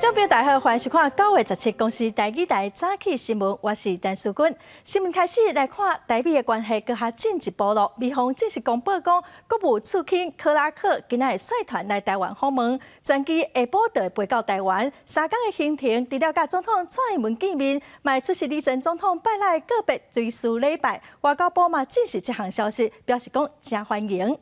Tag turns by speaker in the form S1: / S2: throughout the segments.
S1: 眾朋友大家好，歡迎收看9月17公視台語台早起新聞，我是陳淑君。新聞開始來看台美的關係閣較進一步囉。美方正式公布講，國務次卿克拉克今仔會率團來台灣訪問，專機下晡就會飛到台灣。三工的行程，除了佮總統蔡英文見面，嘛會出席李前總統拜六的告別追思禮拜。外交部嘛證實這項消息，表示講誠歡迎。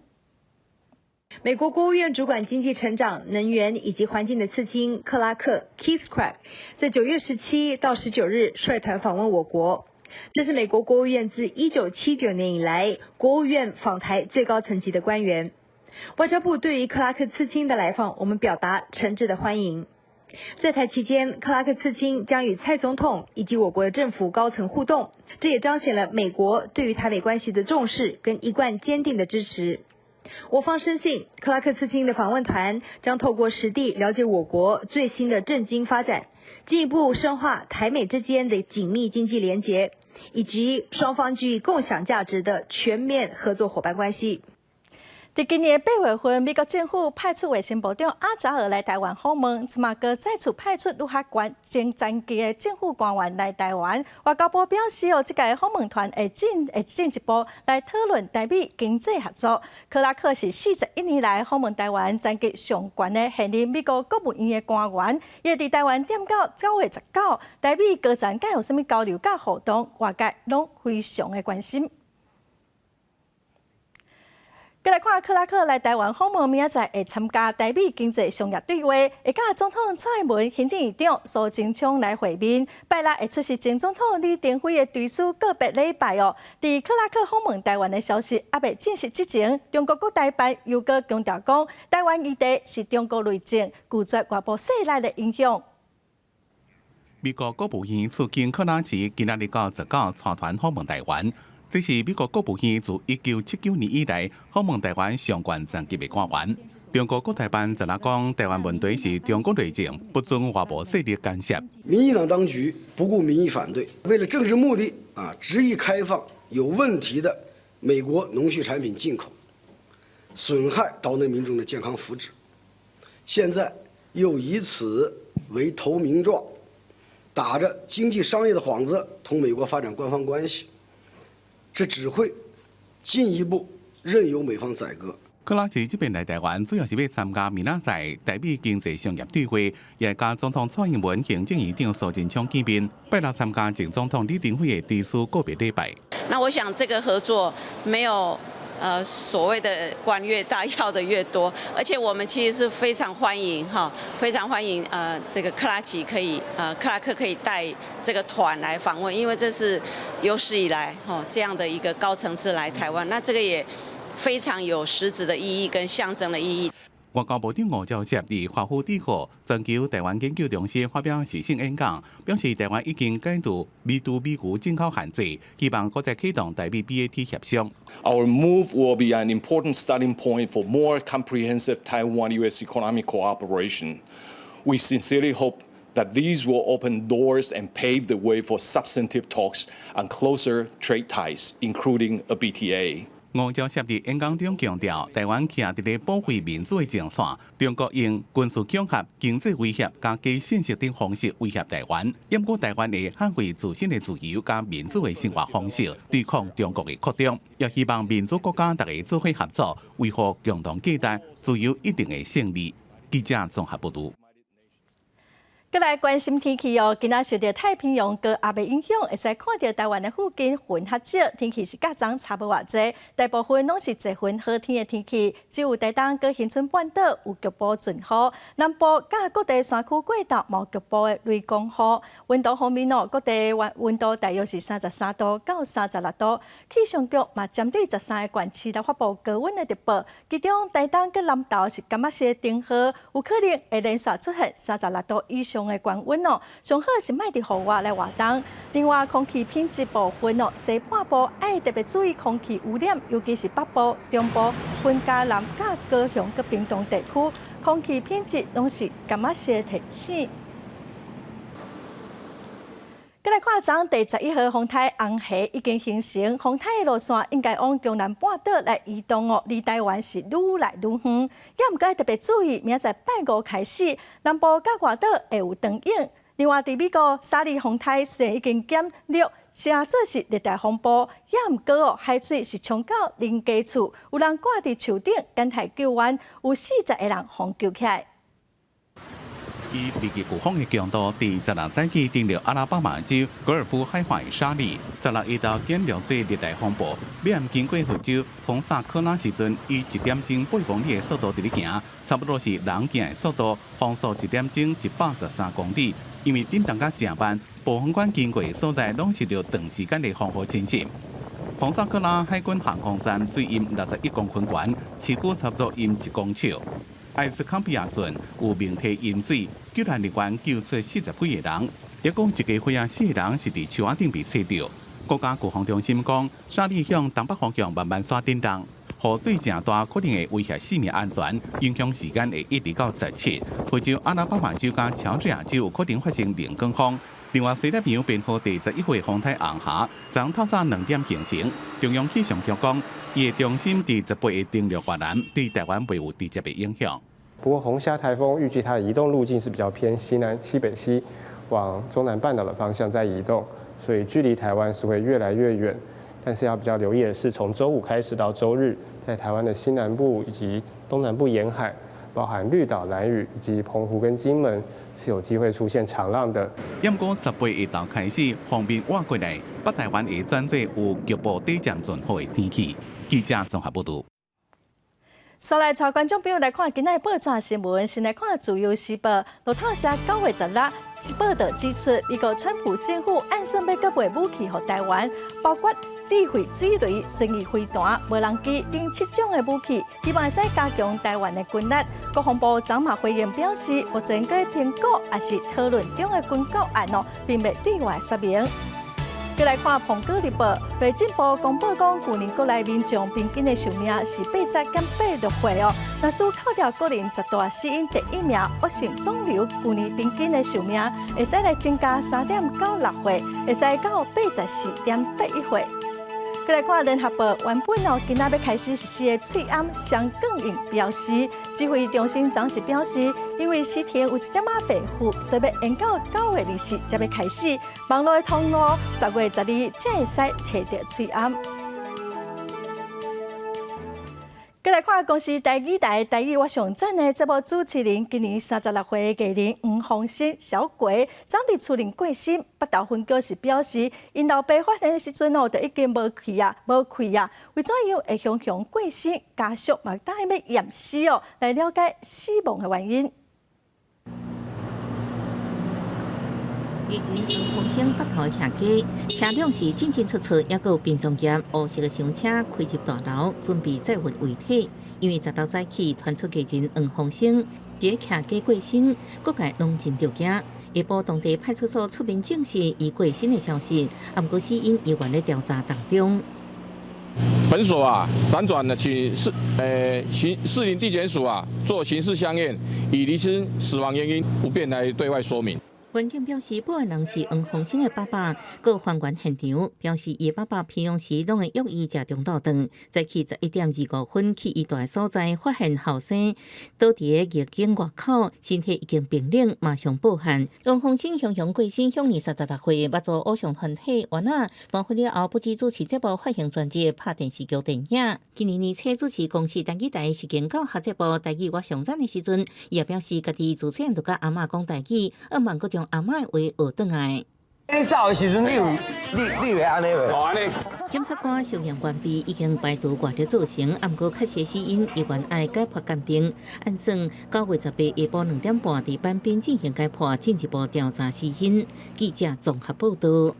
S2: 美國國務院主管經濟成長、能源以及環境的次卿克拉克（Keith Krach）在9月17到19日率團訪問我國。這是美國國務院自1979年以來國務院訪台最高層級的官員。外交部對於克拉克次卿的來訪，我們表達誠摯的歡迎。在台期間，克拉克次卿將與蔡總統以及我國的政府高層互動，這也彰顯了美國對於台美關係的重視跟一貫堅定的支持。我方深信，克拉克次卿的訪問團將透過實地了解我國最新的政經發展，進一步深化台美之間的緊密經濟連結，以及雙方基於共享價值的全面合作夥伴關係。
S1: 佇今年8月份，美國政府派出衛生部長阿扎爾來台灣訪問，這馬閣再次派出愈較懸層級的政府官員來台灣。外交部表示哦，這個訪問團會進一步來討論台美經濟合作。克拉克是41年來訪問台灣層級上懸的現任美國國務院的官員，伊會佇台灣踮到9月19，台美高層敢有啥物交流佮互動，外界攏非常的關心。閣來看克拉克來台灣訪問，明仔載會參加台美經濟商業對話，會佮總統蔡英文、行政院長蘇貞昌來會面。拜六會出席前總統李登輝的追思告別禮拜哦。佇克拉克訪問台灣的消息猶未證實之前，中國國台辦又閣強調講，台灣議題是中國內政，拒絕外部勢力的影響。
S3: 美國國務院次卿克拉奇今仔日九十九帶團訪問台灣。這是美國國務院自1979年以來訪問台灣上懸層級的官員。中國國台辦昨仔講，台灣問題是中國內政，不准外部勢力干涉。
S4: 民進黨當局不顧民意反對，為了政治目的啊，執意開放有問題的美國農畜產品進口，損害島內民眾的健康福祉。現在又以此為投名狀，打着經濟商業的幌子，同美國發展官方關係。這只會進一步任由美方宰割。
S3: 克拉奇這擺來台灣，主要是欲參加明仔載台美經濟商業對話，也會佮總統蔡英文、行政院長蘇貞昌見面，拜六參加前總統李登輝的追思告別禮拜。
S5: 那我想這個合作沒有所謂的官越大要的越多，而且我們其實是非常歡迎哈，非常歡迎這個克拉奇可以克拉克可以帶這個團來訪問，因為這是有史以來哈這樣的一個高層次來台灣，那這個也非常有實質的意義跟象徵的意義。
S3: 外交部長吳釗燮佇華府智庫全球台灣研究中心發表時事演講，表示台灣已經解除美豬美牛進口限制，希望閣再啟動台美 BAT 協商。
S6: Our move will be an important starting point for more comprehensive Taiwan-U.S. economic cooperation. We sincerely hope that these will open doors and pave the way for substantive talks on closer trade ties, including a BTA.
S3: 吳釗燮佇演講中強調，台灣徛佇咧保衛民主的前線，中國用軍事恐嚇、經濟威脅、佮假信息等方式威脅台灣，毋過台灣會捍衛自身的自由佮民主的生活方式，對抗中國的擴張。也希望民主國家逐家做伙合作，維護共同價值，自由一定會勝利。記者綜合報導。
S1: 閣來關心天氣哦，今仔受著太平洋高壓的影響，會使看著台灣的附近雲較少，天氣是佮昨差無偌濟，大部分攏是濟雲好天的天氣，只有台東佮恆春半島有局部陣雨，南部佮各地山區過晝嘛有局部的雷公雨。溫度方面哦，各地溫度大約是33度到36度。氣象局嘛針對13個縣市來發布高溫的特報，其中台東佮南投是柑仔色的燈號，有可能會連續出現36度以上的高溫哦，上好是莫佇戶外來活動。另外，空氣品質部分哦，西半部愛特別注意空氣污染，尤其是北部、中部、雲嘉南、佮高雄、佮屏東地區，空氣品質攏是柑仔色提醒。閣來看，昨第十一號風颱紅霞已經形成，風颱的路線應該往中南半島來移動哦，離台灣是愈來愈遠。猶毋過特別注意，明仔載拜五開始，南部佮外島會有長湧。另外，佇美國沙利風颱雖然已經減弱，成做是熱帶風暴，猶毋過哦，海水是衝到人家厝，有人掛佇樹頂，等待救援，有40個人予救起來。
S3: 以二級颶風的強度，佇16早起登陸阿拉巴馬州高爾夫海岸的沙利，16下晝減弱做熱帶風暴。尾暗經過佛州彭薩科拉時陣，以1點鐘8公里的速度佇咧行，差不多是人行的速度，風速1點鐘113公里。因為振動甲誠慢，暴風圈經過的所在攏受著長時間的風雨侵襲。彭薩科拉海軍航空站水淹61公分懸，市區差不多淹1公尺。艾斯康比亞鎮有明堤淹水，救援人員救出40幾个人，抑閣有一家伙仔四个人是佇樹仔頂被揣著。國家颶風中心講，沙利向東北方向慢慢徙振動，雨水誠大，可能會威脅生命安全，影響時間會一直到17。佛州阿拉巴馬州佮喬治亞州有可能發生龍捲風。另外，西太平洋編號第十一號風颱紅霞，昨透早2點形成。中央氣象局講，伊的中心佇18日登陸越南，對台灣袂有直接的影響。
S7: 不過，紅霞颱風預計它的移動路徑是比較偏西南西北西，往中南半島的方向在移動，所以距離台灣是會越來越遠。但是要比較留意的是，從週五開始到週日，在台灣的西南部以及東南部沿海，包含綠島、蘭嶼以及澎湖跟金門，是有機會出現長浪的。
S3: 毋過18下晝開始，鋒面倚過來，北台灣會轉做有局部短暫陣雨的天氣。記者綜合報導。
S1: 煞來帶觀眾朋友來看今仔日報紙新聞，先來看《自由時報》，路透社9月16報導指出，美國川普政府按算欲閣賣武器予台灣，包括智慧水雷、巡弋飛彈、無人機等七種的武器，希望會使加強台灣的軍力。國防部昨嘛回應表示，目前閣評估抑是討論中的軍購案哦，並未對外說明。閣來看《蘋果日報》，內政部公布講，舊年國內民眾平均的壽命是80.86歲哦。若是扣掉個人十大死因第一名惡性腫瘤，舊年平均的壽命會使來增加3.96歲，會使到84.81歲。閣來看聯合報，原本哦，今仔欲開始實施的喙罨雙劵印標示，指揮中心昨是表示，因為時程有一點仔白付，所以欲延到9月20才欲開始。網路的通路10月12才會使提著喙罨。閣來看公視台語台台語我上讚的節目主持人，今年36歲的藝人黃鴻升小鬼，昨佇厝裡過身。北投分局是表示，𪜶老爸發現的時陣哦，就已經無氣啊，無氣啊。為怎樣會雄雄過身？家屬嘛等欲驗屍哦，來了解死亡的原因。
S8: 藝人黃鴻升北投徛家，車輛是進進出出，猶閣有殯葬業烏色的廂車開入大樓，準備載運遺體。因為16早起傳出藝人黃鴻升佇徛家過身，各界攏真著驚。下晡當地派出所出面證實伊過身的消息，毋過死因猶原咧調查當中。
S9: 本所啊，輾轉的請刑士林地檢署啊做刑事相驗，以釐清死亡原因，不便來對外說明。
S8: 員警表示，報案人是黃鴻升的爸爸，閣還原現場，表示伊爸爸平常時攏會約伊食中晝頓。早起11點25分去伊住的所在，發現後生倒佇个逆境外口，身體已經冰冷，馬上報案。黃鴻升雄雄過身，享年36歲，捌做偶像團體原仔，單飛了後不止主持節目、發行專輯、拍電視劇、電影。今年年初主持公視台語台實境教學節目台語我上讚的時陣，伊也表示家己自細漢就佮阿嬤講台語，向望閣將阿嬤的話學轉來。
S10: 你走的時陣，你有你會按呢袂？
S9: 哦，按呢。
S8: 檢察官相驗完畢，已經排除外力造成，毋過確實死因猶原愛解剖鑑定。按算9月18下晡2點半佇板邊進行解剖，進一步調查死因。記者綜合報導。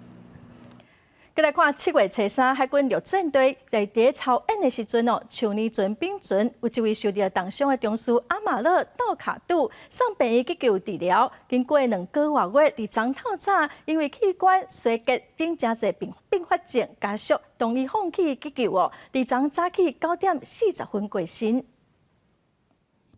S1: 閣來看7月初三，海軍陸戰隊在佇操演的時陣哦，樹林船丙船有一位受著重傷的中士阿馬勒道卡杜送病院急救治療，經過2個外月，佇昨透早因為器官衰竭等誠濟併發症，家屬同意放棄急救哦，佇昨早起9點40分過身。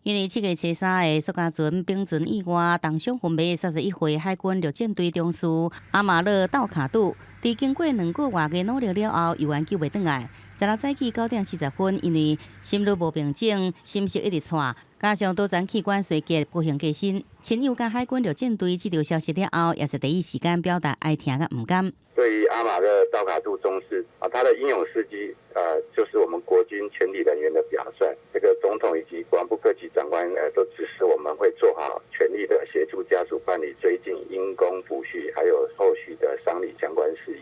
S8: 因為7月初3的蘇家船冰船意外，重傷昏迷的31歲海軍陸戰隊中士阿馬勒道卡杜，佇經過2個外的努力了後，猶原救袂轉來。16早起9點40分，因為心律無平靜，心室一直颤，加上多層器官衰竭，不幸過身。親友佮海軍陸戰隊這條消息了後，也是第一時間表達哀痛佮毋甘。
S11: 對於阿馬勒道卡杜中士啊，他的英勇事蹟，就是我們國軍全體人員的表率。這個總統以及國防部各級長官，都指示我們會做好全力的協助家屬辦理追晉因公撫恤，還有後續的喪禮相關事宜。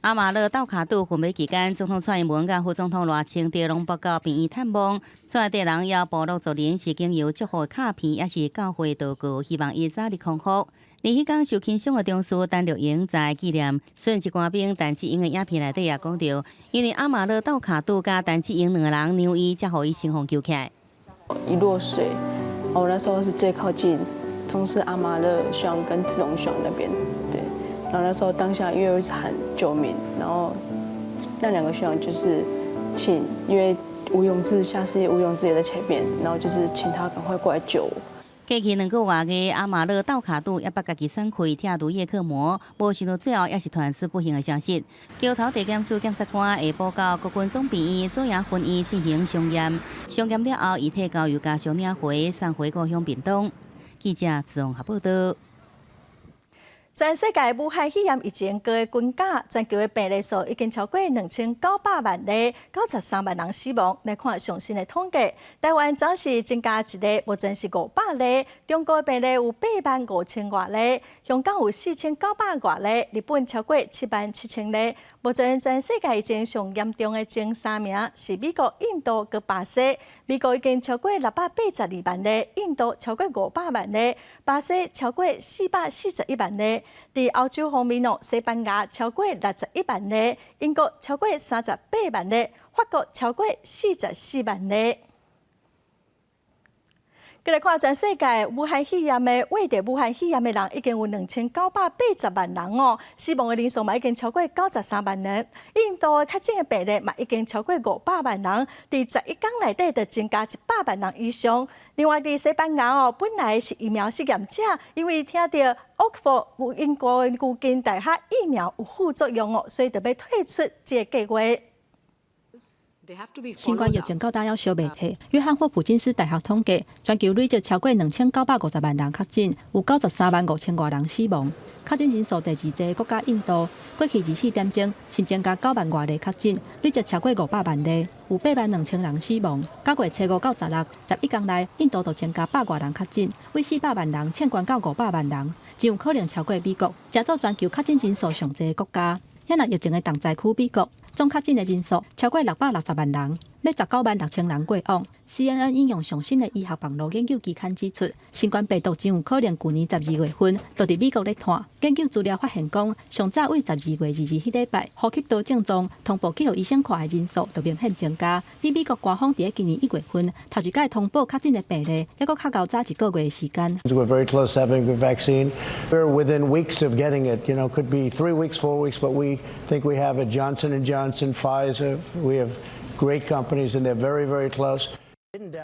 S8: 阿馬勒道卡杜昏迷期間，總統蔡英文佮副總統賴清德攏捌到病院探望。厝內底人也部落族人是經由祝福卡片，抑是教會禱告，希望伊早日康復。而彼工受輕傷的中士陳玉英在紀念殉職官兵陳志英的影片內底也講著，因為阿馬勒道卡杜佮陳志英兩个人讓伊才予伊成功救起來。
S12: 一落水，我那時候是最靠近中士阿馬勒學長跟志榮學長那邊，對。然後那時候當下因為我一直喊救命，然後那兩個學長就是請，因為吳永志下士吳永志也在前面，然後就是請他趕快過來救我。
S8: 過去2個月的阿馬勒道卡杜也捌家己散開拆除葉克膜，無想到最後也是傳出不幸的消息。橋頭地檢署檢察官下晡到國軍總病院左營分院進行相驗，相驗了後，遺體交由家屬領回送回故鄉屏東。記者綜合報道。
S1: 全世界武漢肺炎疫情閣會增加，全球的病例數已經超過2900萬例，93萬人死亡。來看上新的統計，台灣昨是增加一例，目前是500例。中國病例有8萬5千外例，香港有4900外例，日本超過7萬7千例。目前全世界疫情上嚴重的前三名是美國、印度佮巴西。美國已經超過682萬例，印度超過500萬例，巴西超過441萬例。佇歐洲方面哦，西班牙超過61萬例，英國超過38萬例，法國超過44萬例。閣來看全世界武漢肺炎的，罹著武漢肺炎的人已經有2980萬人哦，死亡的人數嘛已經超過93萬人。印度的確診的病例嘛已經超過500萬人，佇11工內底就增加100萬人以上。另外，佇西班牙哦，本來是疫苗試驗者，因為聽著奧克福英國的牛津大學疫苗有副作用哦，所以就欲退出這个計劃。
S13: 新冠疫情到今猶燒袂退。約翰霍普金斯大學統計，全球累計超過2950萬人確診，有93萬5千外人死亡。確診人數第二濟的國家印度，過去24點鐘新增加9萬外例確診，累計超過500萬例，有8萬2千人死亡。9月初5到16，11工內，印度就增加100外人確診，為400萬人衝懸到500萬人，真有可能超過美國，成做全球確診人數上濟的國家。遐若疫情的重災區美國，總確診的人數超過660萬人，欲19萬6千人過往。CNN 引用上新的醫學網路研究期刊指出，新冠病毒真有可能舊年12月份就佇美國咧湠。研究資料發現講，上早為12月22彼禮拜，呼吸道症狀通報去予醫生看的人數就明顯增加，比美國官方佇咧今年1月份頭一擺通報確診的病例，猶閣較𠢕早一個月的時間。
S14: We're very close to having a vaccine. We're within weeks of getting it. Could be 3 weeks, 4 weeks, but we think we have it. Johnson and Johnson, Pfizer. We have great companies, and they're very, very close.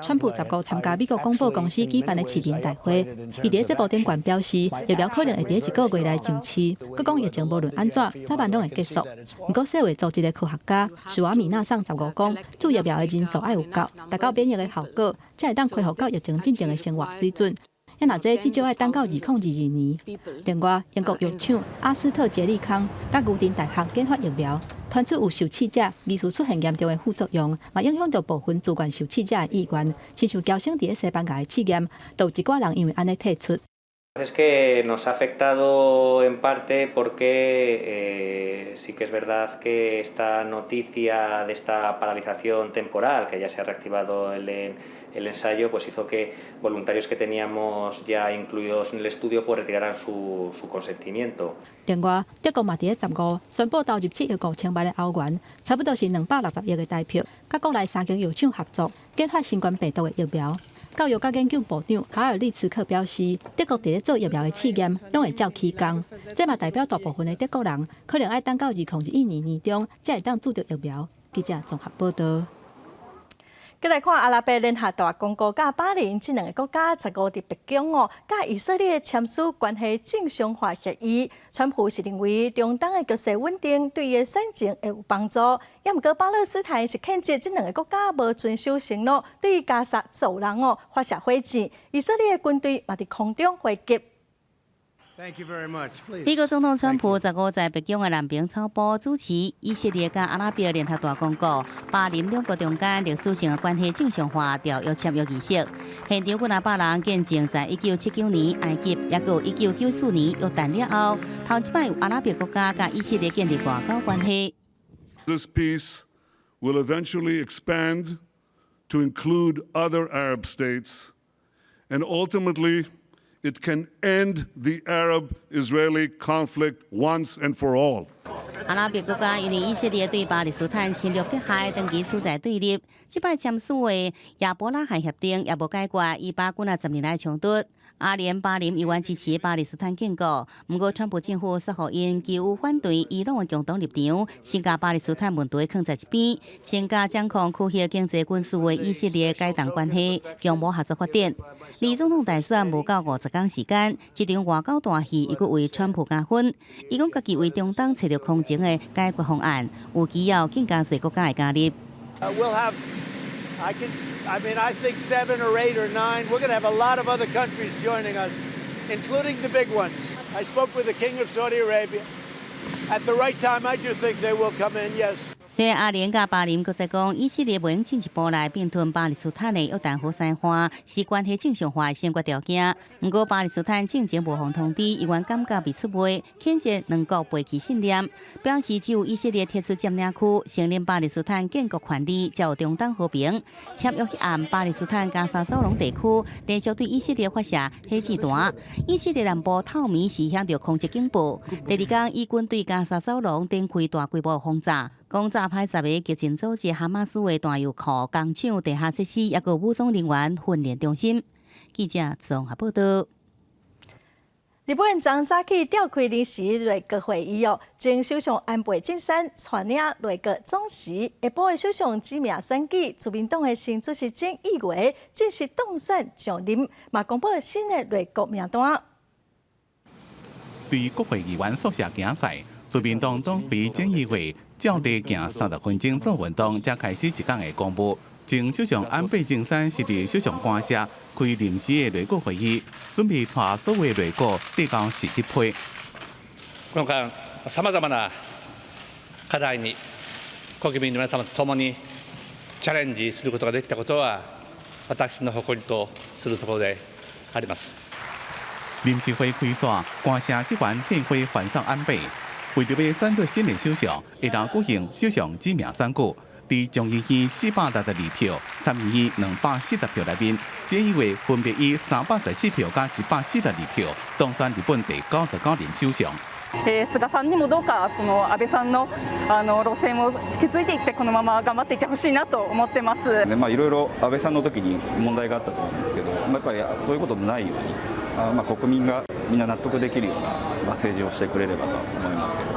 S13: 川普15參加美國廣播公司舉辦的市民大會，伊佇咧節目頂懸表示，疫苗可能會佇咧一個月內上市。閣講疫情無論按怎，早晚攏會結束。毋過世衛組織的科學家史瓦米納桑15講，注疫苗的人數愛有夠，達到免疫的效果，才會當恢復到疫情進前的生活水準。若這至少愛等到2022年。另外，英國藥廠阿斯特捷利康佮牛津大學研發疫苗，傳出有受試者疑似出現嚴重的副作用，嘛影響著部分自願受試者的意願。親像嬌生佇咧西班牙的試驗，就有一寡人因為按呢退出。
S15: Es que nos ha afectado en parte porque sí que es verdad que esta noticia de esta paralización temporal, que ya se ha reactivado el ensayo, pues hizo que voluntarios que teníamos ya incluidos en el estudio pues retiraran su consentimiento.
S13: 另外，德國嘛佇咧15宣布投入7億5千萬的歐元，差不多是260億的台幣，佮國內三間藥廠合作研發新冠病毒的疫苗。教育佮研究部長卡爾利茨克表示，德國佇咧做疫苗的試驗，攏會照起工。這嘛代表大部分的德國人可能愛等到2021年年中，才會當注著疫苗。記者綜合報導。
S1: 閣來看阿拉伯聯合大公國佮巴林這兩個國家，15佇白宮哦，佮以色列簽署關係正常化協議。川普是認為中東的局勢穩定，對伊的選情會有幫助。也毋過巴勒斯坦是譴責這兩個國家無遵守承諾，對加薩走廊哦發射火箭。以色列的軍隊嘛佇空中回擊。
S8: 美國總統川普15在白宮的藍白草埔主持以色列佮阿拉伯聯合大公國、巴林兩國中間歷史性的關係正常化條約簽約儀式。現場幾若百人見證，在1979年埃及，抑閣1994年約旦了後，頭一擺有阿拉伯國家佮以色列建立外交關係。
S16: This peace will eventually expand to include other Arab states, and ultimately, it can end the Arab-Israeli conflict once and for all.
S8: 阿拉伯國家因為以色列對巴勒斯坦侵略迫害，長期處在對立。這擺簽署的亞伯拉罕協定也無解決以巴幾若十年來衝突。阿聯、巴林猶原支持巴勒斯坦建國，毋過川普政府說予𪜶基於反對伊朗的共同立場，先共巴勒斯坦問題囥在一邊，先共掌控區域經濟軍事的以色列解凍關係，強無合作發展。離總統大選無夠50工時間，這場外交大戲猶閣為川普加分。伊講家己為中東揣著空前的解決方案，有需要更加濟國家的加入。
S14: We'll have, I can, I mean, I think seven or eight or nine. We're going to have a lot of other countries joining us, including the big ones. I spoke with the King of Saudi Arabia. At the right time, I do think they will come in, yes.
S8: 雖然阿聯佮巴林閣再講，以色列袂用進一步來併吞巴勒斯坦的約旦河西岸，是關係正常化的先決條件。毋過巴勒斯坦進前無予通知，猶原感覺被出賣，譴責兩國背棄信念，表示只有以色列撤出佔領區，承認巴勒斯坦建國權利，才有中東和平。簽約彼暗，巴勒斯坦加沙走廊地區連續對以色列發射火箭彈，以色列南部透暝時響著空襲警報。第二天，以軍對加沙走廊展開大規模轟炸。轟炸派十个激進組織哈馬斯的彈藥庫、工廠、地下設施，抑閣武裝人員訓練中心。記者綜合報道。
S1: 日本昨早起召開臨時內閣會議哦，前首相安倍晉三帶領內閣總辭，下晡的首相指名選舉，自民黨的新主席菅義偉正式當選上任，嘛公布新的內閣名單。
S3: 對國會議員宿舍行出，自民黨黨魁菅義偉照例行30分鐘做運動，才開始一工的公務。前首相安倍晉三是佇首相官舍開臨時的內閣會議，準備帶所有內閣遞交辭職批。
S17: この間、さまざまな課題に国民の皆様と共にチャレンジすることができたことは、私の誇りとするところであります。
S3: 臨時會開煞，官舍職員獻花歡送安倍。為著欲選做新的首相，下晝舉行首相指名選舉。佇眾議院462票，參議院240票內面，菅義偉分別以314票佮142票當選日本第99任首相。
S18: 菅さんにもどうかその安倍さんのあの路線を引き継いでいってこのまま頑張っていってほしいなと思ってます。
S19: でまあいろいろ安倍さんの時に問題があったと思うんですけど、やっぱりそういうことのないように、まあ国民がみんな納得できるようなまあ政治をしてくれればと思いますけど。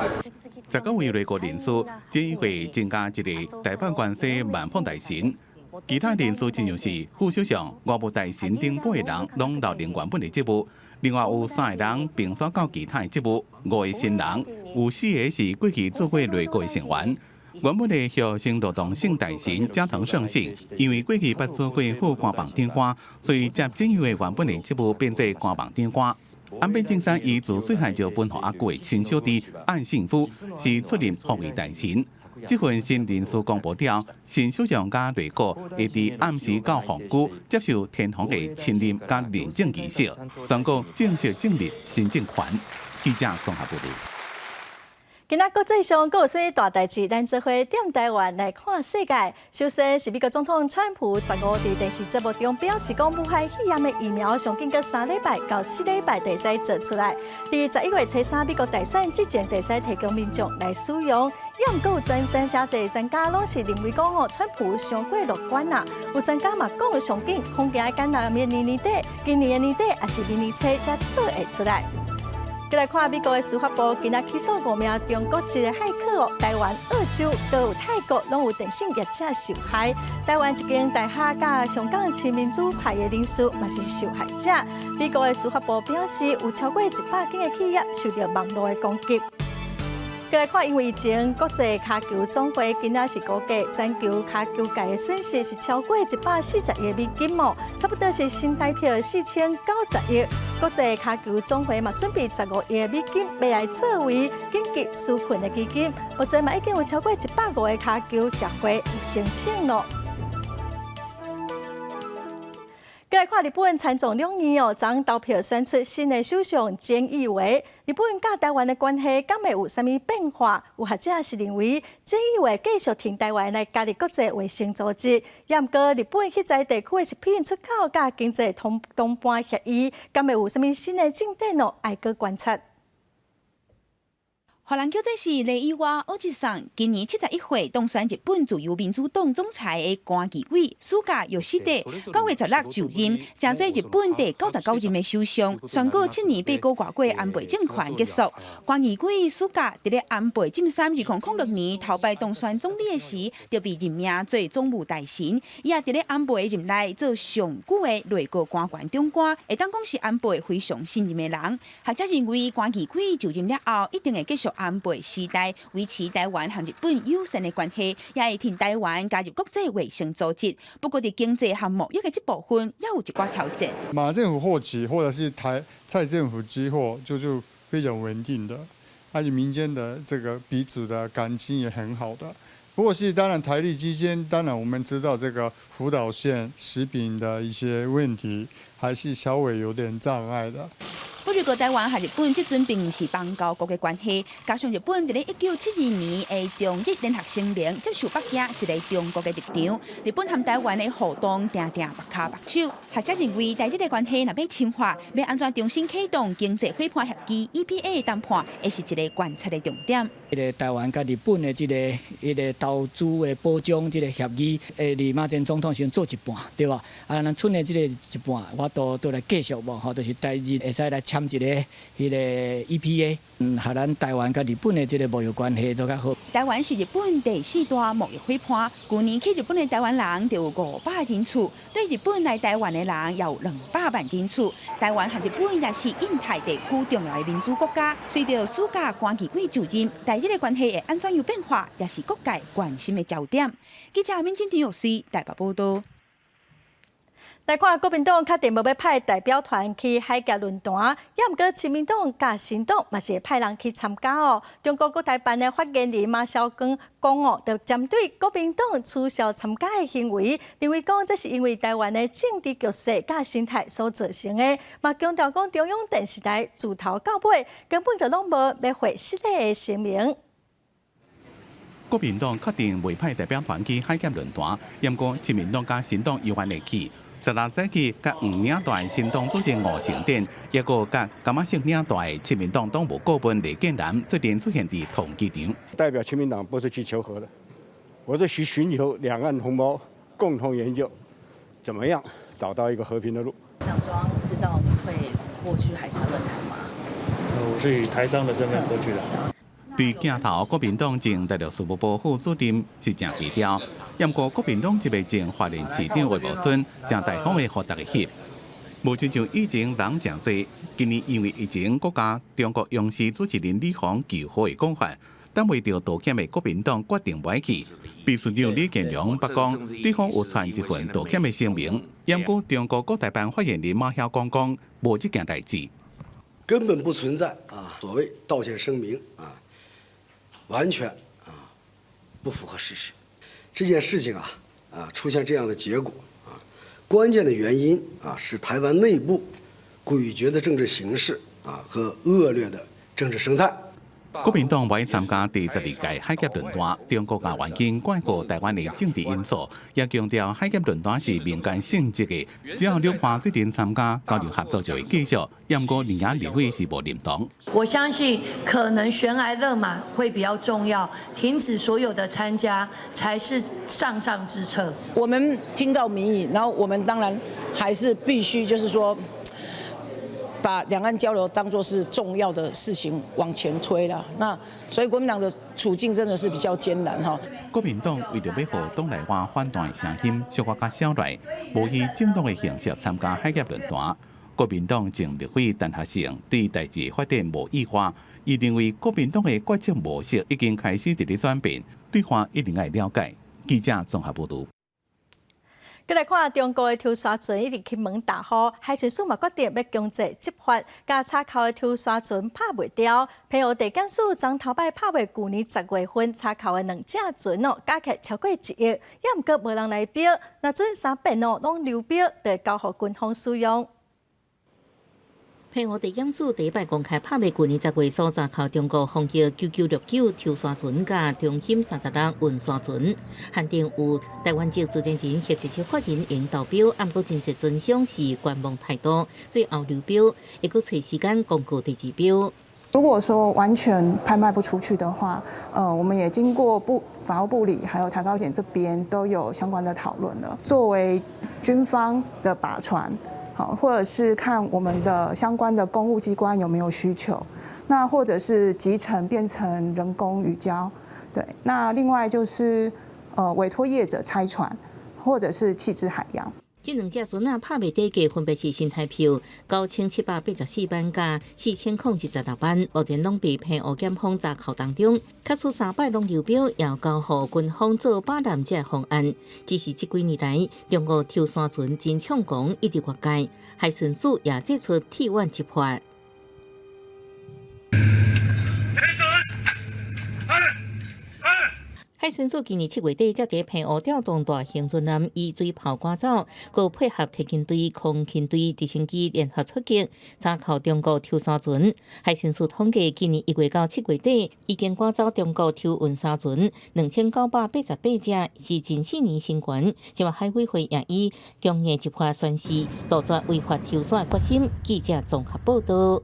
S3: 19位內閣人事，菅義偉增加一个大阪關西萬方大臣，其他人事親像是副首相、外務大臣等八個人攏留任原本的職務，另外有三個人並選到其他的職務，五個新人，有四個是過去做過內閣的成員。原本的厚生勞動省大臣加藤勝信，因為過去捌做過副官房長官，所以接菅義偉原本的職務變做官房長官。安倍晉三伊自細漢就分予阿舅的親小弟岸信夫是出任防衛大臣。這份新人事公布了，新首相佮內閣會佇暗時到皇宮接受天皇的親任佮認證儀式，宣告正式建立新政權。記者綜合報導。
S1: 今仔國際上閣有啥物大代誌？咱做伙踮台灣來看世界。首先是美國總統川普15佇電視節目中表示，講武漢肺炎的疫苗上緊閣3禮拜到4禮拜就會使做出來。佇11月初三美國大選之前，就會使提供民眾來使用。也毋過有專家濟專家攏是認為講哦，川普傷過樂觀啦。有專家嘛講，上緊恐驚愛等到明年年底，今年的年底抑是明年初才做會出來。再來看美國的司法部今仔起訴五名中國籍的駭客哦，台灣、澳洲、閣有泰國攏有電信業者受害。台灣一間大學佮香港親民主派的人士嘛是受害者。美國的司法部表示，有超過100間的企業受著網路的攻擊。閣來看，因為疫情，國際跤球總會今仔是估計全球跤球界的損失是超過140億美金哦，差不多是新台幣4090億。國際跤球總會嘛準備15億美金，欲來作為緊急紓困的基金。目前嘛已經有超過150個跤球協會有申請囉。閣來看日本參眾兩院哦，昨昏投票選出新的首相菅義偉。日本佮台灣的關係敢會有啥物變化？有學者是認為菅義偉繼續挺台灣來加入國際衛生組織，也毋過日本彼在地區的食品出口佮經濟同夥伴協議，敢會有啥物新的進展哦？愛閣觀察。
S20: 予人叫做是れいわおじさん，今年71歲當選日本自由民主黨總裁的菅義偉，蘇家又失地9月16就任，成做日本第99任的首相，宣告7年8個外過安倍政權結束。菅義偉暑假佇咧安倍晉三2006年頭擺當選總理的時，就被任命做總務大臣，伊也佇咧安倍任內做上久的內閣官員長官，會當講是安倍非常信任的人。學者認為菅義偉就任了後，一定會繼續安倍時代維持台灣和日本友善的關係，也會挺台灣加入國際衛生組織。不過，佇經濟和貿易的這部分，也有一寡挑戰。
S21: 馬政府後期或者是台蔡政府之後，就非常穩定的，而且民間的這個彼此的感情也很好的。不過是當然台日之間，當然我們知道這個福島縣食品的一些問題，還是稍微有點障礙的。
S20: 不過，台灣和日本這陣並毋是邦交國的關係，加上日本佇咧1972年的中日聯合聲明接受北京一個中國的立場，日本和台灣的互動定定目跤目手。學者認為，台日的關係若欲深化，欲按怎重新啟動經濟夥伴協議 EPA 談判，會是一個觀察的重點。
S22: 彼個台灣佮日本的這個彼個投資的保障這個協議，佇馬前總統時陣做一半，對無？啊，咱賰的這個一半，我都都來繼續無？吼，就是台日會使來簽一個彼個 EPA，予咱台灣佮日本的這個貿易關係做較好。
S20: 台灣是日本第四大貿易夥伴，舊年去日本的台灣人就有500人次，對日本來台灣的人也有200萬人次。台灣和日本也是印太地區重要的民主國家。隨著蘇家菅義偉就任，台日的關係會按怎樣變化，也是各界關心的焦點。記者敏晶、陳玉穗台北報道。
S1: 來看國民黨確定無欲派代表團去海峽論壇，也毋過親民黨佮新黨嘛是會派人去參加哦。中國國台辦的發言人馬曉光講哦，就針對國民黨取消參加的行為，認為講這是因為台灣的政治局勢佮生態所造成的，嘛強調講中央電視台自頭到尾根本就攏無欲會失禮的聲明。
S3: 國民黨確定未派代表團去海峽論壇，毋過親民黨佮新黨猶原會去。16早起，佮黃領帶新黨主席吳盛典，抑閣佮柑仔色領帶親民黨黨務顧問李建南，做陣出現佇同機場。
S23: 代表親民黨不是去求和的，我是去尋求兩岸同胞共同研究，怎麼樣找到一個和平的路。
S24: 黨中央知道你會過去海峽論壇嗎？
S25: 我是以台商的身份過去的。
S3: 對鏡頭，國民黨前大陸事務部副主任是誠低調。毋過國民黨這位前花蓮市長魏寶春，誠大方的予大家翕。無親像以前人誠濟，今年因為疫情，閣加中國央視主持人李鴻求和的講法，等袂著道歉的國民黨決定袂去。秘書長李建良捌講，對方有傳一份道歉的聲明，毋過中國國台辦發言人馬曉光講，無這件代誌，
S4: 根本不存在啊，所謂道歉聲明啊，完全啊不符合事實。這件事情啊，出現這樣的結果啊，關鍵的原因啊是台灣內部詭譎的政治形勢啊和惡劣的政治生態。
S3: 國民黨袂參加第12屆海峽論壇，中國共原因怪予台灣的政治因素，也強調海峽論壇是民間性質的，只要兩岸做陣參加交流合作就會繼續。毋過林亞立委是無認同。
S26: 我相信可能懸崖勒馬會比較重要，停止所有的參加才是上上之策。
S27: 我們聽到民意，然後我們當然還是必須就是說，
S2: 把兩岸交流當作是重要的事情往前推了。那所以國民黨的處境真的是比較艱難哈。
S3: 國民黨為著欲予黨內外反彈的聲音小可較小來，無以政黨的形式參加海峽論壇。國民黨前立委陳學聖對代誌發展無意外，伊認為國民黨的決策模式已經開始佇咧轉變，對岸一定愛了解。記者綜合報導。
S1: 閣來看中國的抽沙船一直起門大雨，海巡署嘛決定欲強制執法，共查扣的抽沙船拍賣掉。澎湖地檢署昨頭擺拍賣舊年10月份查扣的兩隻船哦，加起來超過1億，也毋過無人來標，若準三變哦，攏流標，就會交予軍方使用。
S8: 澎湖地檢署第一擺公開拍賣舊年10月所查扣中國宏基9969抽沙船佮中興36運沙船，限定有台灣籍自然人或者是法人會用投標，毋過真濟船商是觀望態度，最後流標，會閣揣時間公告第二標。
S5: 如果說完全拍賣不出去的話，我們也經過法務部裡，還有台高檢這邊都有相關的討論了。作為軍方的靶船。好，或者是看我們的相關的公務機關有沒有需求，那或者是集成變成人工魚礁，對，那另外就是委託業者拆船，或者是棄置海洋。
S8: 這兩隻船仔拍賣底價分別是新台票9784萬佮4026萬，目前攏佇澎湖檢方查扣當中。假使三擺攏流標，也交予軍方做靶艦這方案。只是這幾年來，中國抽沙船真猖狂，一直越界，海巡署也祭出鐵腕執法。海巡署今年7月底，才佇澎湖調動大型船艦以水炮趕走，閣配合特勤隊、空勤隊直升機聯合出擊，查扣中國抽沙船。海巡署統計，今年1月到7月底，已經趕走中國抽運沙船2988隻，是近四年新高。這馬海委會也以強硬執法宣示，杜絕違法抽沙的決心。記者綜合報導。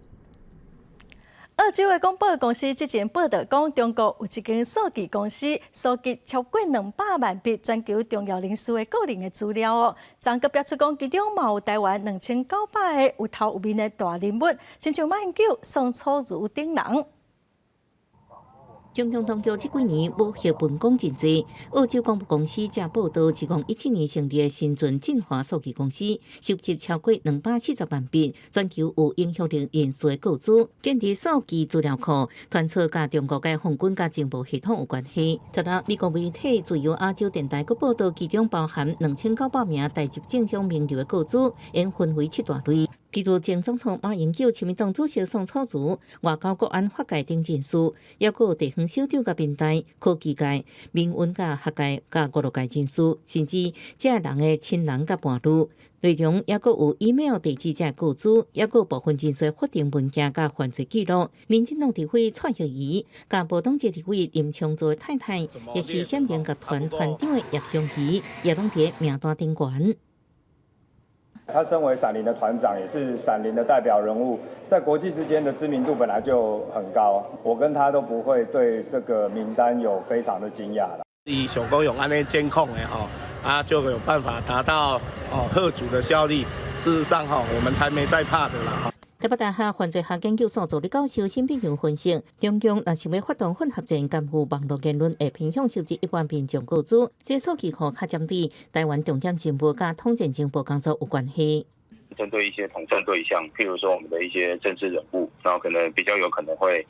S1: 澳洲的廣播公司之前報導講，中國有一間數據公司收集超過200萬筆全球重要人士的個人的資料哦。昨閣表出講，其中嘛有台灣2900个有頭有面的大人物，親像馬英九、宋楚瑜等人。
S8: 中共當局這幾年武嚇文攻真濟，澳洲廣播公司才報導，2017年成立的新進進華數據公司，收集超過240萬筆全球有影響力人士的個資，建立數據資料庫，傳出佮中國解放軍佮情報系統有關係。昨日美國媒體自由亞洲電台閣報導，其中包含2900名台籍政商名流的個資，應分為七大類。譬如前總統馬英九、親民黨主席宋楚瑜、外交、國安、法界等人士，抑閣有地方首長佮民代、科技界、民運佮學界佮娛樂界人士，甚至這人的親人佮伴侶，內容抑閣有 email 地址這個資，抑閣有部分人士法定文件佮犯罪記錄。民進黨立委蔡惠如、佮無黨籍立委林昶佐的太太，也是閃靈樂團團長的葉湘儀，也攏佇名單頂懸。
S6: 他身為閃靈的團長，也是閃靈的代表人物，在國際之間的知名度本來就很高。我跟他都不會對這個名單有非常的驚訝啦。
S7: 伊想講用按呢監控的吼，啊就有辦法達到哦嚇阻的效力。事實上吼，我們才沒在怕的啦。
S8: 台北大學犯罪學研究所助理教授沈秉洋分析，中共若想欲發動混合戰，干預網路言論，會偏向收集一般民眾個資。這數據庫較針對台灣重點情報佮統戰情報工作有關係。
S11: 針對一些統戰對象，譬如說我們的一些政治人物，然後可能比較有可能會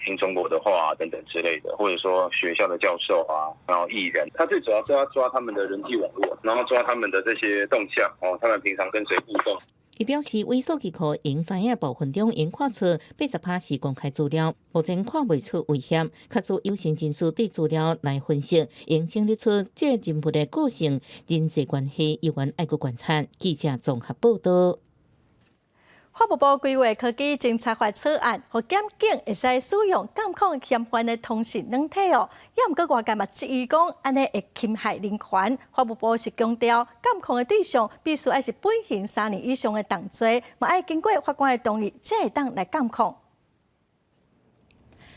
S11: 聽中國的話等等之類的，或者說學校的教授啊，然後藝人，他最主要是要抓他們的人際網絡，然後抓他們的這些動向，哦，他們平常跟誰互動。
S8: 伊表示，偽數據庫用知影部分中，應看出80%是公開資料，目前看袂出威脅。假使有心人士對資料來分析，應整理出這人物的個性、人際關係，猶原愛閣觀察。記者綜合報導。
S1: 法務部規劃科技偵查法草案，予檢警會使使用監控嫌犯的通訊軟體哦。也毋過外界嘛質疑講，按呢會侵害人權。法務部是強調，監控的對象必須愛是判刑3年以上的重罪，嘛愛經過法官的同意，才會當來監控。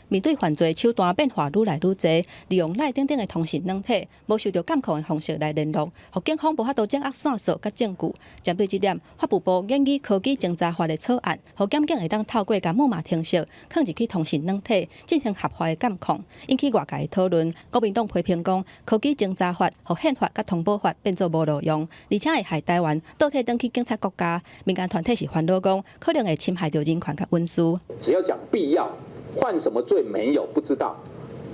S9: 面對犯罪手段變化愈來愈濟，利用 LINE 等等的通訊軟體，無受著監控的方式來聯絡，予警方無法度掌握線索佮證據。針對這點，法務部擬議科技偵查法的草案，予檢警會當透過共木馬程式囥入去通訊軟體，進行合法的監控，引起外界的討論。國民黨批評講，科技偵查法予憲法佮通報法變做無路用，而且會害台灣倒退轉去警察國家。民間團體是煩惱講，可能會侵害著人權佮隱私。
S10: 只要講必要，犯什麼罪沒有不知道，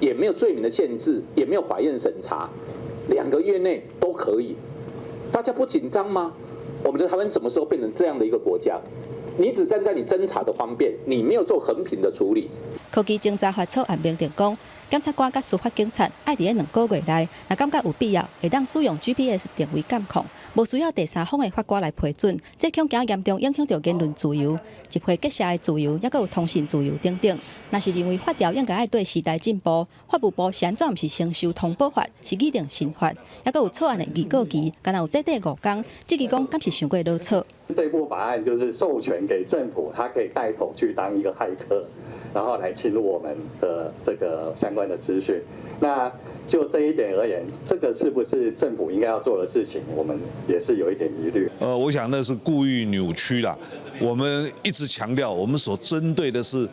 S10: 也沒有罪名的限制，也沒有法院審查，2個月內都可以。大家不緊張嗎？我們的台灣什麼時候變成這樣的一個國家？你只站在你偵查的方便，你沒有做衡平的處理。
S9: 科技偵查法草案明定講，檢察官佮司法警察愛佇咧2個月內，若感覺有必要，會當使用 GPS 定位監控，無需要第三方的法官來批准。這恐驚嚴重影響著言論自由、集會結社的自由，抑閣有通訊自由等等。若是認為法條應該愛對時代進步，法務部是按怎毋是先修通報法，是擬定新法，抑閣有草案的預告期，敢若有短短5工，質疑講敢是傷過囉嗦。
S12: 這部法案就是授權給政府，他可以帶頭去當一個駭客，然後來侵入我們的這個相關的資訊。那就這一點而言，這個是不是政府應該要做的事情，我們也是有一點疑慮。
S13: 我想那是故意扭曲啦。我們一直強調，我們所針對的是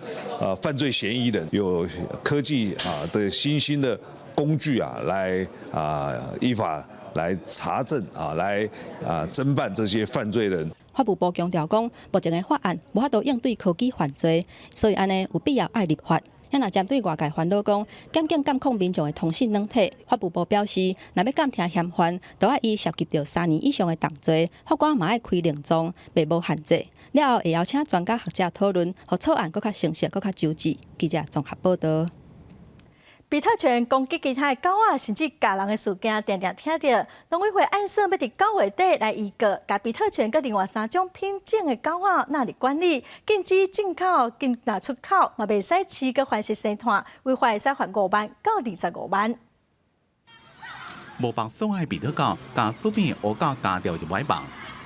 S13: 犯罪嫌疑人，有科技啊的新興的工具啊，來啊依法來查證啊，來啊偵辦這些犯罪人。
S9: 法務部強調講，目前的法案無法度應對科技犯罪，所以按呢有必要愛立法。啊若針對外界煩惱講，檢警監控民眾的通訊軟體，法務部表示，若欲監聽嫌犯，就愛伊涉及著3年以上的重罪，法官嘛愛開令狀，袂無限制。了後會邀請專家學者討論，予草案閣較成熟、閣較周至。記者綜合報導。
S1: 比特犬攻擊其他的狗仔，甚至咬人的事件，定定聽著。農委會按算欲佇9月底來預告，共比特犬佮另外三種品種的狗仔納入管理，禁止進口、禁拿出口，嘛袂使飼佮繁殖生湠，違法會使罰5萬到25萬。
S3: 無縛鎖的比特狗，共主邊烏狗咬著就䆀網，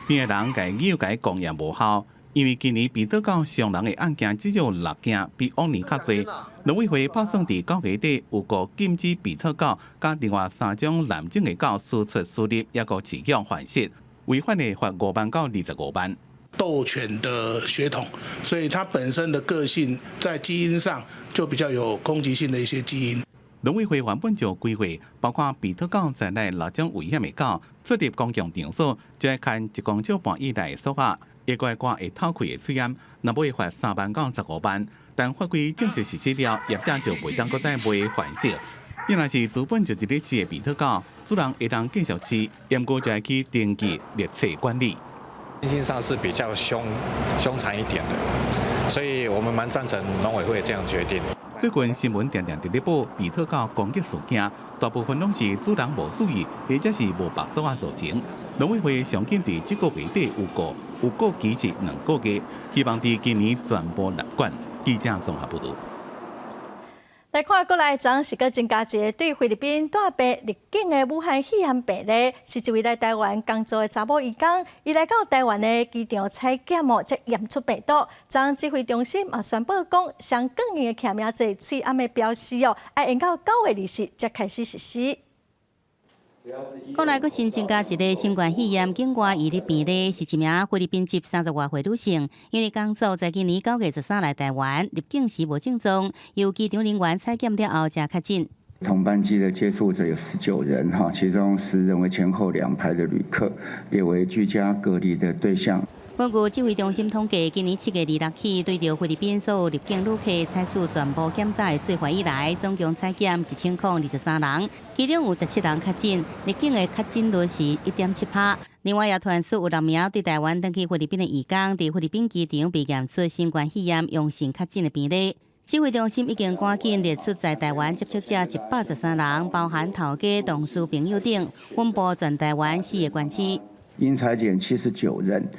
S3: 邊的人共咬共講也無效。因為今年比特狗傷人的案件只有六件，比往年較濟。農委會拍算佇9月底預告禁止比特狗佮另外三種藍種的狗輸出、輸入，抑閣飼養繁殖，違反的罰5萬到25萬。
S15: 鬥犬的血統，所以它本身的個性在基因上就比較有攻擊性的一些基因。
S3: 農委會原本就規劃，包括比特狗在內六種危險的狗出入公共場所，就愛牽1.5公尺以內的索仔。一個掛會透氣的喙罨，若欲罰3萬到15萬。但法規正式實施了，業者就袂當閣再賣繁殖。伊若是資本就佇咧飼的比特狗，主人會當繼續飼，毋過就愛去登記列冊管理。
S16: 性上是比較兇殘一點的，所以我們蠻贊成農委會這樣決定。
S3: 最近新聞定定佇咧報比特狗攻擊事件，大部分攏是主人無注意，或者是無縛索仔造成。農委會上緊佇這個月底預告，預告期是2個月，希望佇今年全部納管。記者綜合報導。
S1: 來看國內昨是閣增加一个對菲律賓帶病入境的武漢肺炎病例，是一位來台灣工作的查某移工，伊來到台灣的機場採檢哦，才驗出病毒。昨指揮中心嘛宣布講，相關的實名制喙罨的標示哦，愛延到9月20才開始實施。
S8: 國內閣新增加一个新冠肺炎境外移入病例，是一名菲律賓籍30外歲女性，因為工作在今年9月13來台灣，入境時無症狀，由機場人員採檢了後才確診。
S27: 同班機的接觸者有19人，哈，其中10人為前後兩排的旅客，列為居家隔離的對象。
S8: 根據指揮中心統計，今年7月26起，對著菲律賓所有入境旅客採取全部檢查的做法以來，總共採檢1023人，其中有17人確診，入境的確診率是1.7%。另外，也傳出有六名佇台灣轉去菲律賓的移工，佇菲律賓機場被驗出新冠肺炎陽性確診的病例。指揮中心已經趕緊列出在台灣接觸者113人，包含頭家、同事、朋友等，分布全台灣四个縣市。
S27: 應採檢79人。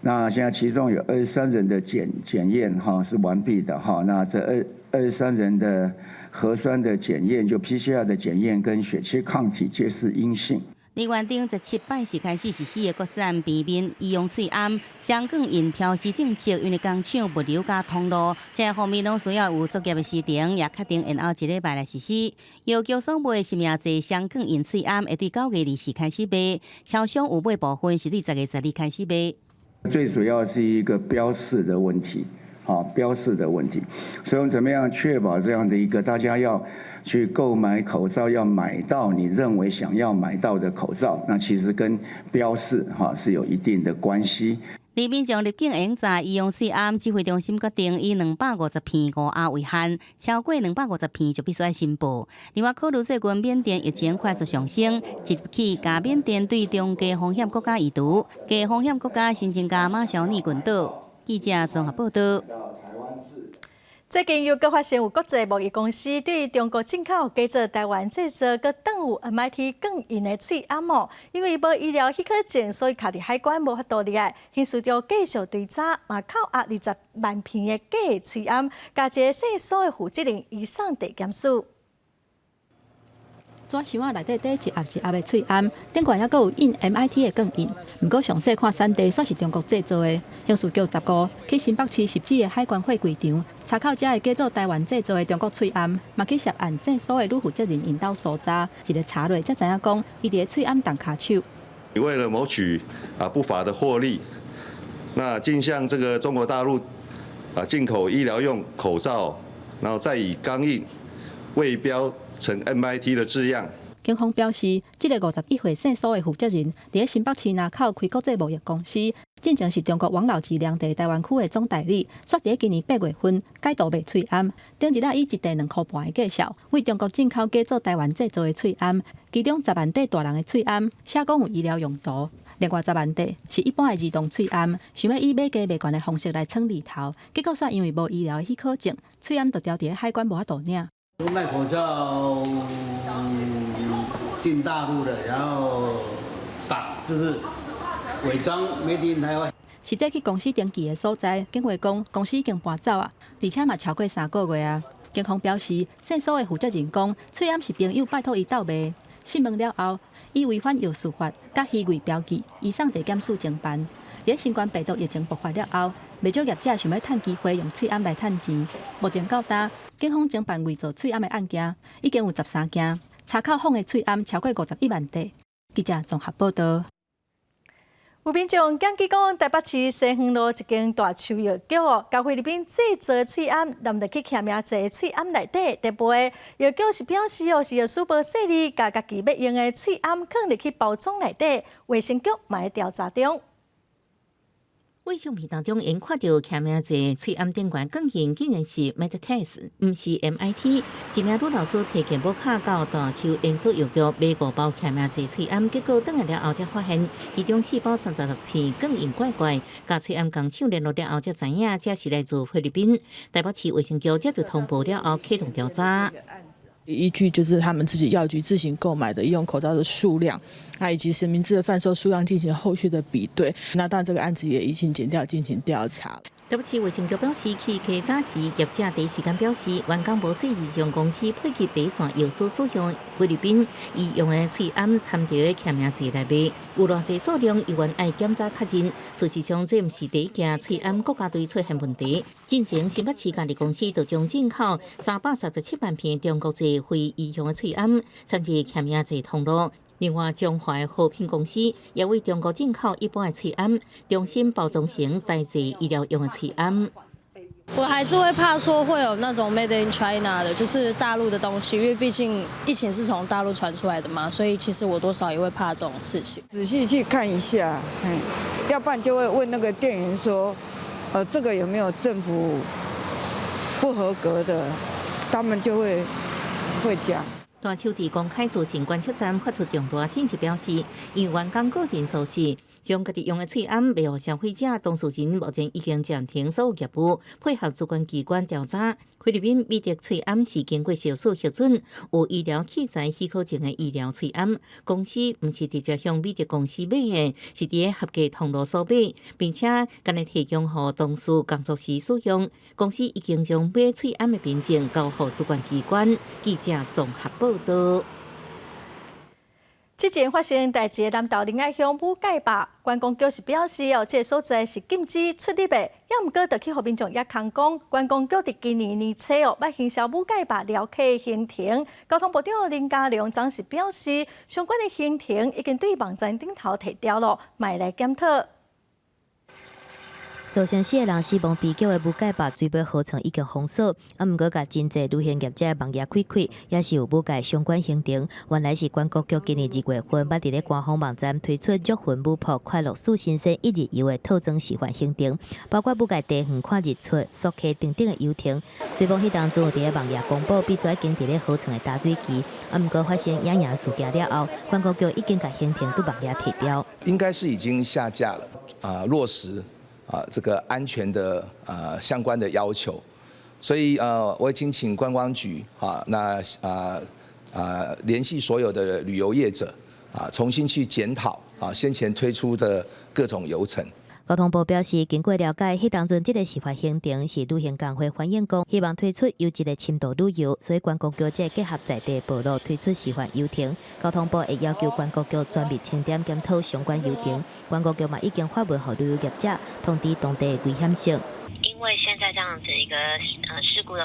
S27: 那現在其中有二十三人的檢驗哈是完畢的哈，那這23人的核酸的檢驗，就 PCR 的檢驗跟血清抗體皆是陰性。
S8: 李元頂17擺是開始實施的國產平面醫用喙罨，雙鋼印標示政策，因為工廠物流佮通路，這方面攏需要有作業的時程，也確定延後一禮拜來實施。藥局所賣實名制雙鋼印喙罨，會對9月24開始賣，超商有買部分是對10月12開始賣。
S27: 最主要是一個標示的問題，好，標示的問題，所以我們怎麼樣確保這樣的一個大家要去購買口罩，要買到你認為想要買到的口罩，那其實跟標示哈是有一定的關係。
S8: 李民眾入境會在醫用喙罨指揮中心決定以250片5盒為限，超過250片就必須愛申報。另外，考慮最近緬甸疫情快速上升，即日起共緬甸對中低風險國家移除，低風險國家新增加馬紹爾群島。記者綜合報道。
S1: 最近又閣發現有國際貿易公司對中國進口假做臺灣製造、閣當有 MIT 鋼印的喙罨哦，因為無醫療許可證，所以卡佇海關無法度入來。刑事局繼續追查，嘛扣押20萬片的假喙罨，共一个姓蘇的負責人移送地檢署。
S9: 紙箱仔內底底一盒一盒的喙罨，頂懸猶閣有印 MIT 的鋼印。毋過詳細看產地，煞是中國製造的。刑事局15去新北市汐止的海關貨櫃場，查扣遮个假做臺灣製造的中國喙罨，嘛去涉案姓蘇的女負責人𪜶兜搜查，一个查落才知影講，伊佇咧喙罨動跤手。
S14: 為了謀取不法的獲利，那竟向這個中國大陸進口醫療用口罩，然後再以鋼印偽標成 MIT 的字樣。
S9: 警方表示，這个51歲姓蘇的負責人，佇咧新北市林口開國際貿易公司，進前是中國王老吉涼茶臺灣區的總代理，煞佇咧今年8月份改道賣喙罨，頂日仔以一袋2箍半的價數，對中國進口假做臺灣製造的喙罨，其中10萬塊大人的喙罨，寫講有醫療用途，另外10萬塊是一般的兒童喙罨，想欲以買低賣懸的方式來藏利頭，結果煞因為無醫療的許可證，喙罨就牢佇咧海關無法度領。
S17: 賣口罩進大陸的，然後打就是偽裝 Made in 台灣。
S9: 實際去公司登記的所在，警衛講公司已經搬走啊，而且嘛超過3個月啊。警方表示，姓蘇的負責人講，喙罨是朋友拜託伊鬥賣，訊問了後，以違反藥事法佮虛偽標記，移送地檢署偵辦。佇新冠病毒疫情爆發了後，袂少業者想欲趁機會用喙罨來趁錢。目前到今，警方偵辦偽造喙罨的案件已經有13件，查扣仿的喙罨超過51萬塊。記者綜合報道。
S1: 有民眾檢舉講，台北市西園路一間大樹藥局哦，共菲律賓製造的喙罨，納入去簽名字喙罨內底，特別藥局是表示哦，是藥師無細膩，共家己欲用的喙罨囥入去包裝內底，衛生局嘛佇調查中。
S8: 偽相片當中，𪜶看著簽名字喙罨頂懸鋼印，竟然是 Medtest，毋是 MIT。一名女老師提健保卡到大樹連鎖藥局買五包簽名字喙罨，結果轉來了後才發現，其中四包36片鋼印怪怪。佮喙罨工廠聯絡了後才知影，這是來自菲律賓。台北市衛生局接到通報了後，啟動調查。
S18: 依據就是他們自己藥局自行購買的醫用口罩的數量，啊以及實名制的販售數量進行後續的比對。那當然這個案子也移請檢調進行調查。
S8: 台北市衛生局表示，去稽查時，業者第一時間表示，員工無細膩將公司配給第一線藥師使用菲律賓醫用的喙罨摻佇簽名字內賣，有偌濟數量，猶原愛檢查確認。事實上，這毋是第一件喙罨國家隊出現問題。進前新北市嘉義公司就將進口337萬片中國製非醫用的喙罨摻佇簽名字通路。另外，中華和平公司也為中國進口一般的喙罨，重新包裝成台製醫療用的喙罨。
S19: 我還是會怕說會有那種 Made in China 的，就是大陸的東西，因為畢竟疫情是從大陸傳出來的嘛，所以其實我多少也會怕這種事情。
S20: 仔細去看一下，要不然就會問那個店員說，這個有沒有政府不合格的，他們就會講。
S8: 大樹佇公開資訊觀測站發出重大信息，表示因員工個人疏失，將家己用的喙罨賣予消費者，當事人目前已經暫停所有業務，配合主管機關調查。菲律賓美德喙罨是經過藥署核准，有醫療器材許可證的醫療喙罨，公司毋是直接向美德公司買的，是佇合格通路所買，並且干焦提供予同事工作時使用。公司已經將買喙罨的憑證交予主管機關。記者綜合報道。
S1: 之前發生代誌的南投仁愛鄉武蓋壩，觀光局是表示哦，這个所在是禁止出入的，也毋過就去予民眾也空講，觀光局佇今年年初哦，欲行銷武蓋壩撩客行程。交通部長林佳龍當時表示，相關的行程已經對網站頂頭提掉了，嘛會來檢討。
S4: 造成四个人死亡悲劇的武蓋壩水尾河床已經封鎖，啊，毋過共真濟旅行業者網頁開開，也是有武蓋相關行程。原來是觀光局今年二月份，捌佇咧官方網站推出祝魂舞瀑快樂四新鮮一日遊的套裝示範行程，包括武蓋茶園看日出、溯溪等等的遊程。雖罔彼當陣有佇咧網頁公布必須愛經佇咧河床的灑水機，啊，毋過發生野營事件了後，觀光局已經共行程對網頁提掉。
S21: 應該是已經下架了，啊，落實。啊，這個安全的相關的要求，所以我已經請觀光局啊，那聯繫所有的旅遊業者啊，重新去檢討啊先前推出的各種遊程。
S4: 交通部表示，經過了解，彼當陣這个示範行程是旅行工會反映講，希望推出優質的深度旅遊，所以觀光局才結合在地部落推出示範遊程。交通部會要求觀光局全面清點檢討相關遊程。觀光局嘛已經發文予旅遊業者通知當地的危險性。
S22: 因為現在這樣子一個事故的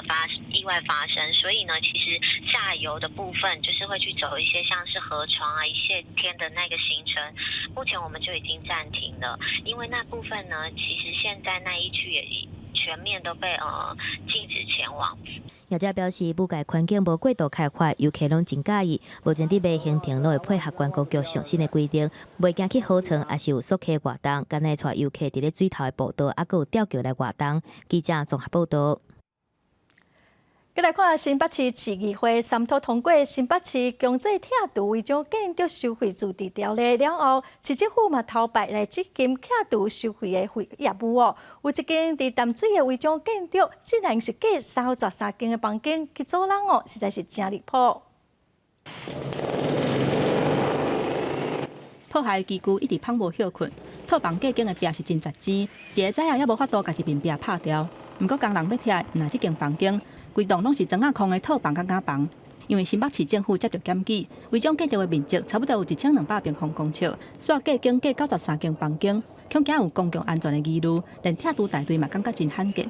S22: 意外發生，所以呢，其實下游的部分就是會去走一些像是河床啊、一線天的那個行程，目前我們就已經暫停了，因為那部分呢，其實現在那一區也全面都被禁止前往。
S4: 業者表示，武蓋環境無過度開發，遊客攏真佮意。目前佇賣行程攏會配合觀光局上新的規定，袂驚去河床，抑是有溯溪活動，敢若帶遊客佇咧水頭的步道，抑閣有吊橋來活動。記者綜合報道。
S1: 閣來看新北市市議會三讀通過新北市強制拆除違章建築收費自治條例了後，市政府嘛頭擺來執行拆除收費的業務哦。有一間佇淡水的違章建築，竟然是蓋33間的房間去租人哦，實在是真離譜。
S9: 套鞋機具一直芳無歇睏，套房隔間的壁是真實錢，一个早仔猶無法度共一面壁拍掉。毋過工人欲拆，毋但這間房間，規棟攏是磚仔空的套房佮瓦房。因為新北市政府接著檢舉，違章建築的面積差不多有1200平方公尺，煞隔間蓋93間房間，恐驚有公共安全的疑慮，連拆除大隊嘛感覺真罕見。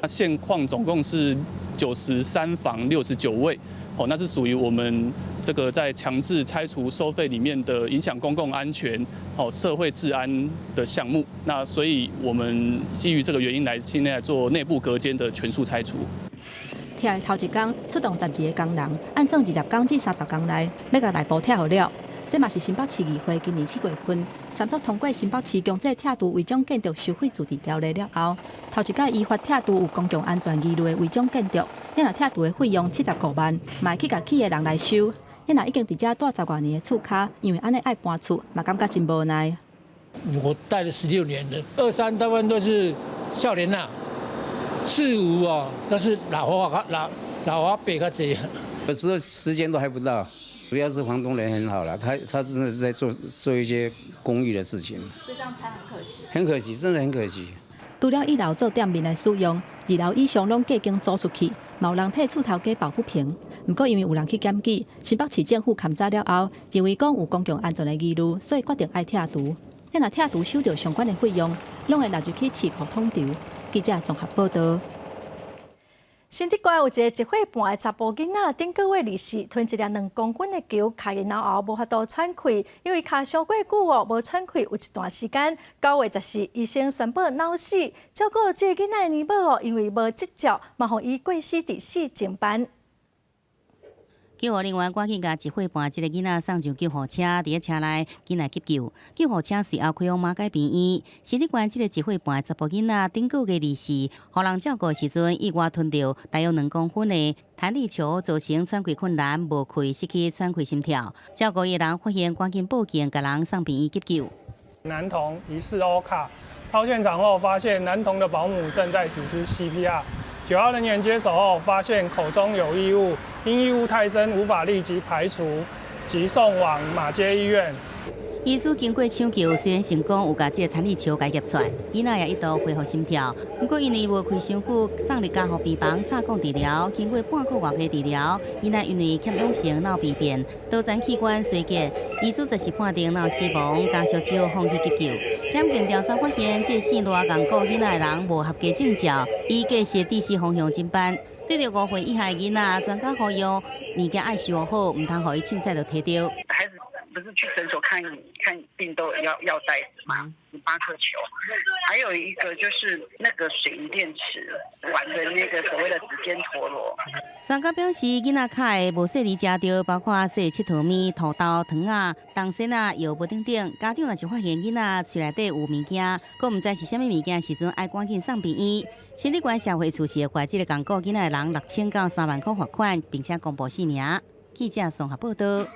S23: 現況總共是93房69衛，哦，那是屬於我們這個在強制拆除收費裡面的影響公共安全、哦社會治安的項目。那所以我們基於這個原因來，現在來做內部隔間的全數拆除。
S9: 拆的頭一工出動12个工人，按算20工至30工內，欲共內部拆予了。這嘛是新北市議會今年4月份三讀通過新北市強制拆除違章建築收費自治條例了後，頭一擺依法拆除有公共安全疑慮的違章建築，你若拆除的費用75萬，嘛會去共起的人來收。你若已經佇遮蹛十外年的厝跤，因為按呢愛搬厝，嘛感覺真無奈。
S24: 我帶了16年了，二三大部分都是少年仔，四五哦，那是老花老老阿伯較濟。
S25: 有時候時間都還不到。主要是房東人很好了，他真的是在做一些公益的事情。
S9: 所以這樣拆很可惜。
S25: 很可惜，真的很可惜。
S9: 除了一樓做店面來使用，二樓以上攏隔間租出去，嘛有人替厝頭家抱不平。毋過因為有人去檢舉，新北市政府勘查了後，認為講有公共安全的疑慮，所以決定愛拆除。你若拆除收著相關的費用，攏會納入去市庫統籌。記者綜合報道。
S1: 新竹縣有一個1歲半的查埔囡仔，頂個月24吞一粒2公分的球，卡佇腦後無法度喘氣，因為卡傷過久哦，無喘氣有一段時間。9月14，醫生宣布腦死，照顧這个囡仔的奶母哦，因為無執照，嘛予伊過死佇死刑班。
S8: 救護人員趕緊共1歲半這个囡仔送上救護車，佇咧車內緊來急救。救護車隨後開往馬偕病院。新竹縣這个1歲半查埔囡仔，頂個月24，予人照顧時陣，意外吞著大約2公分的彈力球，造成喘氣困難、無氣、失去喘氣心跳。照顧伊的人發現，趕緊報警，共人送病院急救。
S26: 男童疑似烏卡，到現場後發現男童的保姆正在實施 CPR。9號人員接手後，發現口中有異物，因異物太深無法立即排除，即送往馬偕醫院。
S2: 醫師經過搶救，雖然成功有共這個彈力球共夾出來，囡仔也一度恢復心跳。毋過因為無開傷久，送入加護病房插管治療，經過半個外的治療，囡仔因為缺氧性腦病變，多層器官衰竭，醫師暫時判定腦死亡，家屬只好放棄急救。檢警調查發現，這個姓賴仝顧囡仔的人無合格證照，以過失致死方向偵辦。對著5歲以下的囡仔，專家呼籲物件愛收好，毋通予伊凊彩就提著。
S5: 孩子不是去診所看看病都要帶嗎？8顆球，還有一個就是那個水銀電池玩的那個所謂的指尖陀螺。
S2: 專家表示，囡仔較會無細膩食著，包括細𨑨迌物、土豆、糖仔、銅線仔、藥物等等。家長若是發現囡仔喙內底有物件，閣毋知是啥物物件時陣，愛趕緊送病院。新竹縣社會處是會罰這個仝顧囡仔的人6000到3萬箍罰款，並且公布姓名。記者綜合報道。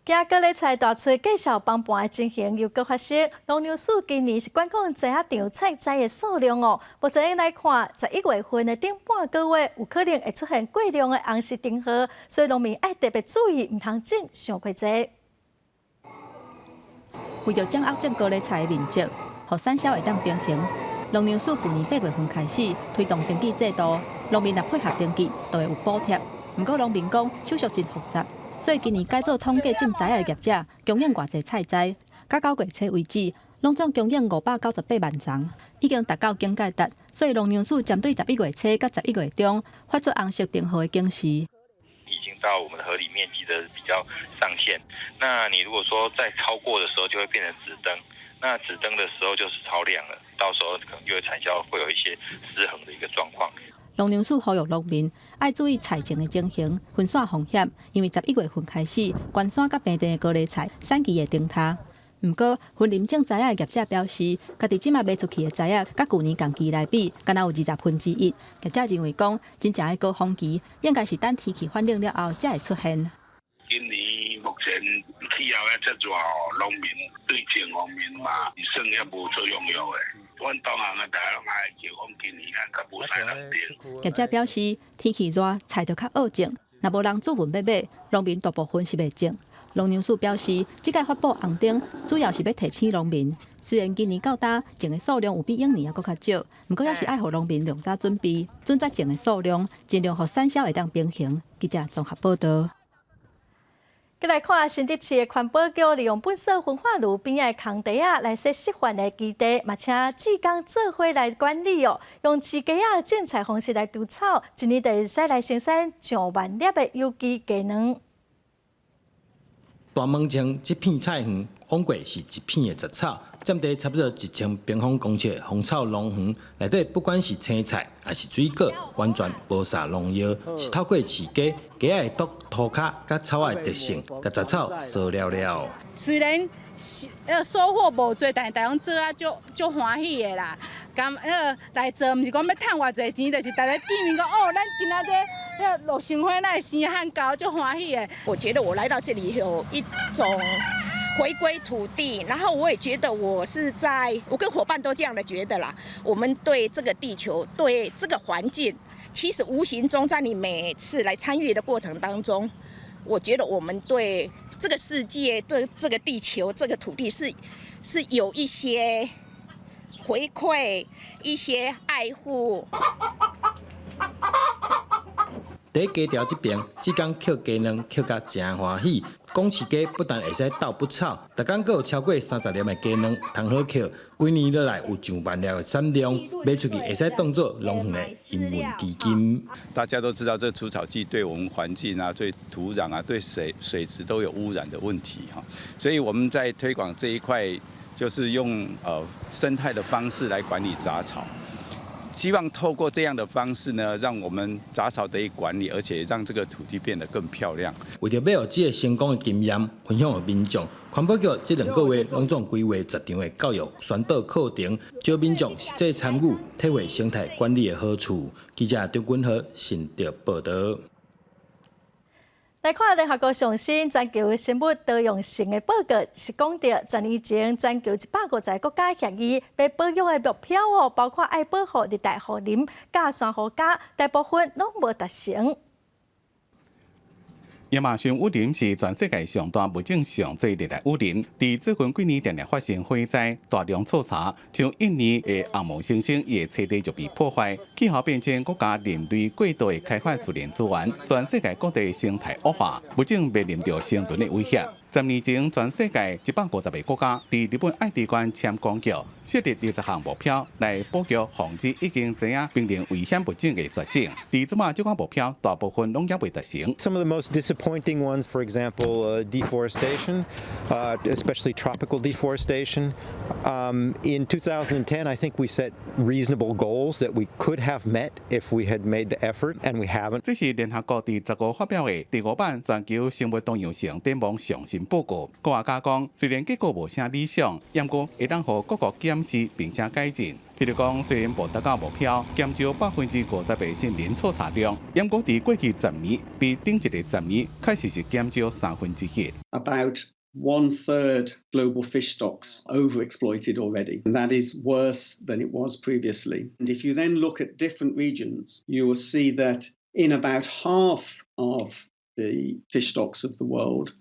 S1: 今高麗菜大出價數崩盤的情形又閣發生。農糧署今年是管控蓆仔場採摘的數量哦。目前來看，11月份的頂半個月有可能會出現過量的紅色燈號，所以農民愛特別注意，毋通種傷過濟。
S9: 為著掌握種高麗菜的面積，予產銷會當平衡，農糧署舊年8月份開始推動登記制度，農民若配合登記，就會有補貼。毋過農民講手續真複雜。所以今年改做統計種蓆仔的業者，供應偌濟菜栽，到9月初為止，攏總供應598萬叢，已經達到警戒值。所以農糧署針對11月初佮11月中發出紅色燈號的警示。
S6: 已經到我們的合理面積的比較上限，那你如果說再超過的時候，就會變成紫燈。那紫燈的時候就是超量了，到時候可能就會產銷會有一些失衡的一個狀況。
S9: 農糧署呼籲農民愛注意菜種的情形，分散風險，因為11月份開始，關山佮平地的高麗菜產期會重踏。毋過，雲林種蓆仔的業者表示，家己這馬賣出去的蓆仔，佮舊年仝期來比，敢若有1/20。業者認為講，真正的高峰期應該是等天氣反冷了後才會出現。
S7: 今年目前氣候遐遮熱哦，農民對種方面嘛，算也無做用藥的。阮當行的大家攏愛就講今年啊，較無使人種。
S9: 業者表示，天氣熱，菜就較好種，若無人主問欲買，農民大部分是袂種。農糧署表示，這擺發布紅燈，主要是欲提醒農民。雖然今年到今種的數量有比往年猶閣較少，毋過猶是愛予農民量早準備，準則種的數量，盡量予產銷會當平衡。記者綜合報道。
S1: 閣來看新竹市的環保局利用糞埽焚化爐邊仔的空地仔來設示範的基地，嘛請志工做伙來管理哦。用飼雞仔種菜方式來除草，一年就會使來生產上萬粒的有機雞卵。
S10: 大門前這片菜園，往過是一片的雜草，佔地差不多1000平方公尺的芳草農園，內底不管是青菜抑是水果，完全無灑農藥，是透過飼雞，雞仔會啄塗跤佮草仔的特性，共雜草掃了了。
S11: 雖然是收穫無濟，但是大家做啊足足歡喜的啦。咁來做，毋是講欲趁偌濟錢，就是大家見面講哦，咱今仔日彼個洛神花哪會生漢高，足歡喜的。
S12: 我覺得我來到這裡有一種回歸土地，然後我也覺得我是在，我跟夥伴都這樣的覺得啦。我們對這個地球，對這個環境，其實無形中在你每次來參與的過程當中，我覺得我們對這個世界、對這個地球、這個土地是有一些回饋、一些愛護。
S10: 佇雞寮這邊，志工抾雞卵抾甲誠歡喜。講飼雞不但會使鬥不草，逐工閣有超過30粒的雞卵通好抾，幾年落來有上萬粒的產量，賣出去會使當做農園的營運基金。
S28: 大家都知道，這除草劑對我們環境啊、對土壤啊、對水質都有污染的問題哈，所以我們在推廣這一塊，就是用生態的方式來管理雜草。希望透過這樣的方式呢，讓我們雜草得以管理，而且讓這個土地變得更漂亮。
S10: 為著欲予這个成功的經驗分享予民眾，環保局這2個月攏總規劃10場的教育宣導課程，招民眾實際參與，體會生態管理的好處。記者張君和新竹報道。
S1: 來看聯合國上新全球生物多樣性的報告，是講著10年前全球150個國家協議欲保育的目標哦，包括愛保護熱帶雨林佮珊瑚礁，大部分攏無達成。
S3: 亞馬遜雨林是全世界上大物種上濟熱帶雨林，佇最近幾年定定發生火災、大量錯查，像印尼的紅毛猩猩，伊的棲地就被破壞。氣候變遷閣加人類過度的開發自然資源，全世界各地生態惡化，物種面臨著生存的威脅。10年前，全世界150個國家佇日本愛知縣簽公約，設立20項目標來保育防止已經知影瀕臨危險物種的絕種。佇這馬這款目標，大部分攏猶未達成。
S13: Some of the most disappointing ones, for example, deforestation, especially tropical deforestation. In 2010, I think we set reasonable goals that we could have met if we had made the effort, and we haven't.
S3: 這是聯合國佇15發表的第五版全球生物多樣性展望上新報告。科學家講，雖然結果無啥理想，毋過會當予各國檢視並且改進。譬如講，雖然無達到目標，減少50%的森林錯查量，毋過佇過去十年比頂一个十年確實是減少1/3。
S14: About one third global fish stocks overexploited already, and that is worse than it was previously. And if you then look at different regions, you will see that in about half of the fish stocks of the world,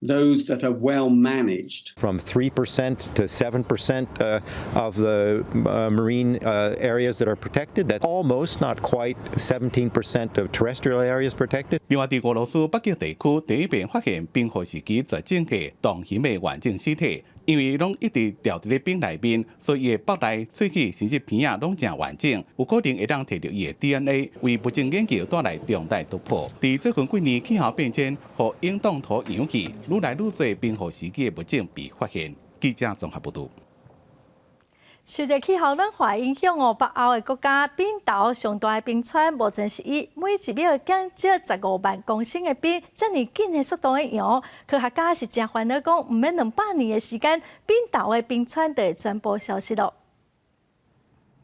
S14: those that are well managed.
S13: From 3% to 7% of the marine areas that are protected. That's almost, not quite, 17% of terrestrial areas protected.
S3: 另外，佇俄羅斯北極地區第一遍發現冰河時期絕種的洞熊的完整屍體，因為攏一直吊佇咧冰內面，所以伊的腹內、喙齒甚至鼻仔攏誠完整，有可能會當提著伊的 DNA，為物種研究帶來重大突破。佇最近幾年氣候變遷予永凍土融去，愈來愈濟冰河時期的物種被發現。記者綜合報導。
S1: 受著氣候暖化影響哦，北歐的國家冰島上大的冰川，目前是以每一秒減少15萬公升的冰，遮爾緊的速度咧溶。科學家是誠煩惱講，毋免200年的時間，冰島的冰川就會全部消失囉。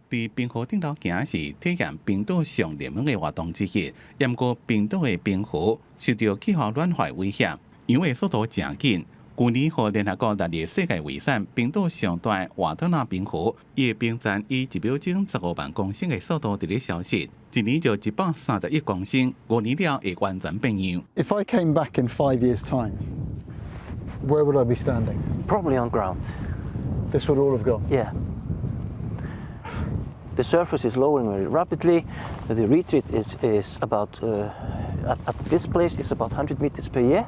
S3: 佇冰河頂頭行是體驗冰島上熱門的活動之一。毋過冰島的冰河受著氣候暖化威脅，溶的速度誠緊。舊年予聯合國納入世界遺產，冰島上大的瓦特納冰河，伊的冰層以一秒鐘15萬公升的速度佇咧消失，一年就130億公升，5年了會完全變樣。
S15: If I came back in 5 years' time, where would I be standing?
S16: Probably on ground.
S15: This would all have gone.
S16: Yeah. The surface is lowering very rapidly. The retreat is about, at this place, is about 100 meters per year.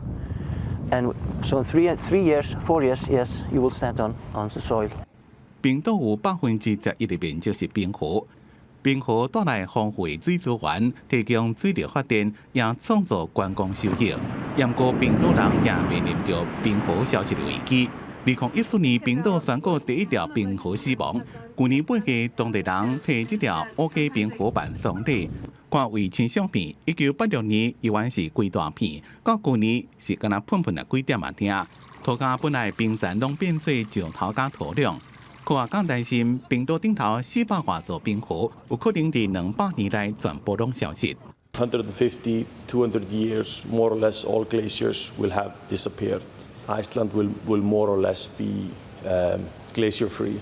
S16: And so in 3 years, 4 years, yes, you will stand on the soil.
S3: 冰島有11%的面積是冰河，冰河帶來豐富的水資源，提供水力發電，也創造觀光收益。毋過冰島人也面臨著冰河消失的危機。2014年，冰島宣告第一條冰河死亡。舊年八月，當地人替這條烏雞冰河辦喪禮。看衛星相片，1986年猶原是規大片，到舊年是干焦噴噴仔幾點仔爾。塗跤本來冰層攏變做石頭佮土壤。科學家擔心冰島頂頭400外座冰河有可能佇200年內全部攏消失。
S17: 150, 200 years, more or less all glaciers will have disappeared. Iceland will more or less be glacier free.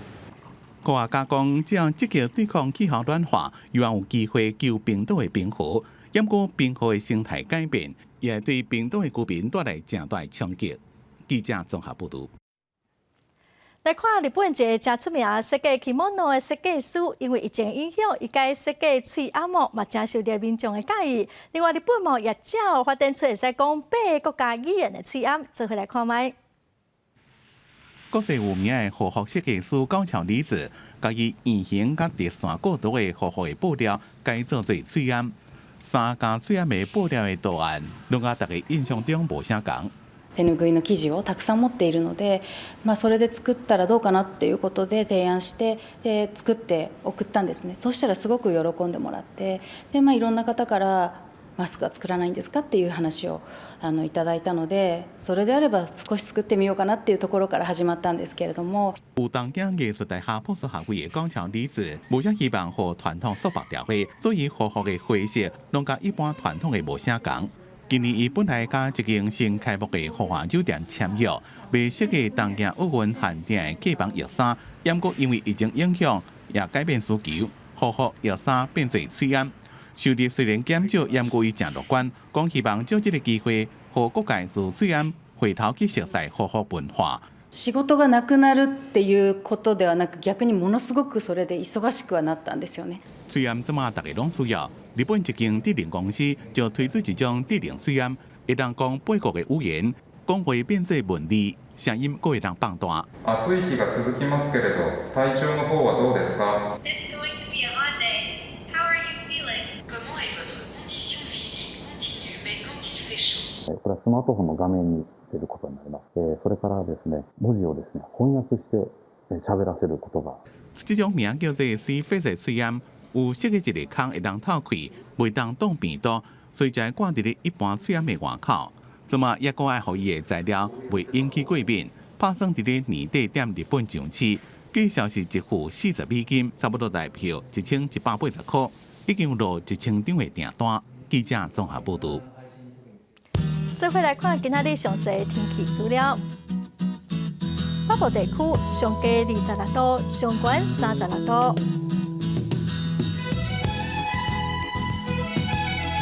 S3: 科學家講，只要積極對抗氣候暖化，猶原有機會救冰島的冰河。毋過冰河的生態改變，也會對冰島的居民帶來誠大的衝擊。記者綜合報導。
S1: 來看日本一个誠出名設計 kimono 的設計師，因為疫情影響，伊改設計喙罨嘛，誠受著民眾的佮意。另外，日本嘛有業者發展出會使講八个國家語言的喙罨，做伙來看覓。
S3: 國際有名的和服設計師高橋李子，共伊圓形佮直線過渡的和服的布料改做做喙罨，衫佮喙罨的布料的圖案，攏佮大家印象中無啥仝。
S18: 手ぬぐいの生地をたくさん持っているので、まあ、それで作ったらどうかなっていうことで提案して、で作って送ったんですね。そしたらすごく喜んでもらって、で、まあ、いろんな方からマスクは作らないんですかっていう話をいただいたので、それであれば少し作ってみようかなっていうところから始まったんですけれども。
S3: 有東京藝術大學博士學位的高橋李子，無啥希望予傳統束縛牢的，所以和服的花色攏佮一般傳統的無啥仝。今年伊本來佮一間新開幕的豪華酒店簽約，欲設計東京奧運限定的客房浴衫，毋過因為疫情影響，也改變需求，和服浴衫變做喙罨。收入雖然減少，毋過伊誠樂觀，講希望藉這个機會，予各界自喙罨回頭去熟似和服文化。
S18: 仕事がなくなるっていうことではなく、逆にものすごくそれで忙しくはなったんですよね。
S3: 喙罨這馬逐家攏需要，日本一間智能公司就推出一種智能喙罨，會當講八國的語言，講話變做文字，聲音閣會當放大。
S4: 暑い日が続きますけれど、體調の方はどうですか？
S19: It's going to be a hot day. How are you feeling? Comment est votre condition physique continue, mais quand il fait chaud?
S20: これはスマートフォンの画面に出ることになります。それからですね、文字をですね、翻訳して喋らせることが。
S3: 這種名叫做 C Face 的喙罨，有設計一個孔會當透氣，袂當擋病毒，所以才掛佇咧一般喙罨的外口。這馬抑閣愛予伊的材料袂引起過敏，拍算佇咧年底踮日本上市，價數是一副40美金，差不多台票1180箍，已經有落1000張的訂單。記者綜合報導。
S1: 做伙來看今仔日詳細天氣資料。北部地區上低26度，上懸36度。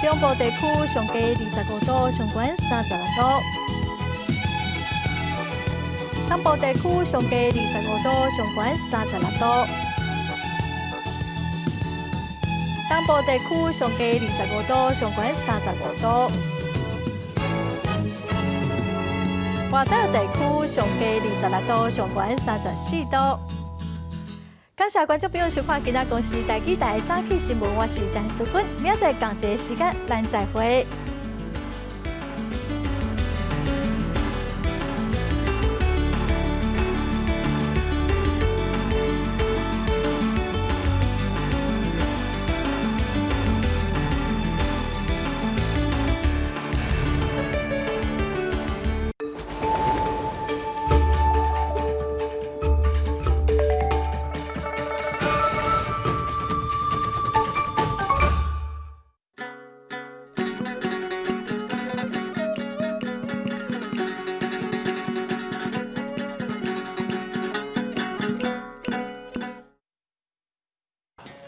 S1: 中部地區上低25度，上懸36度。東部地區上低25度，上懸36度。東部地區上低25度，上懸35度。外島地區上低26度，上懸34度。感謝觀眾朋友收看今仔公視台語台早起新聞，我是陳淑君，明仔載仝一个時間，咱再會。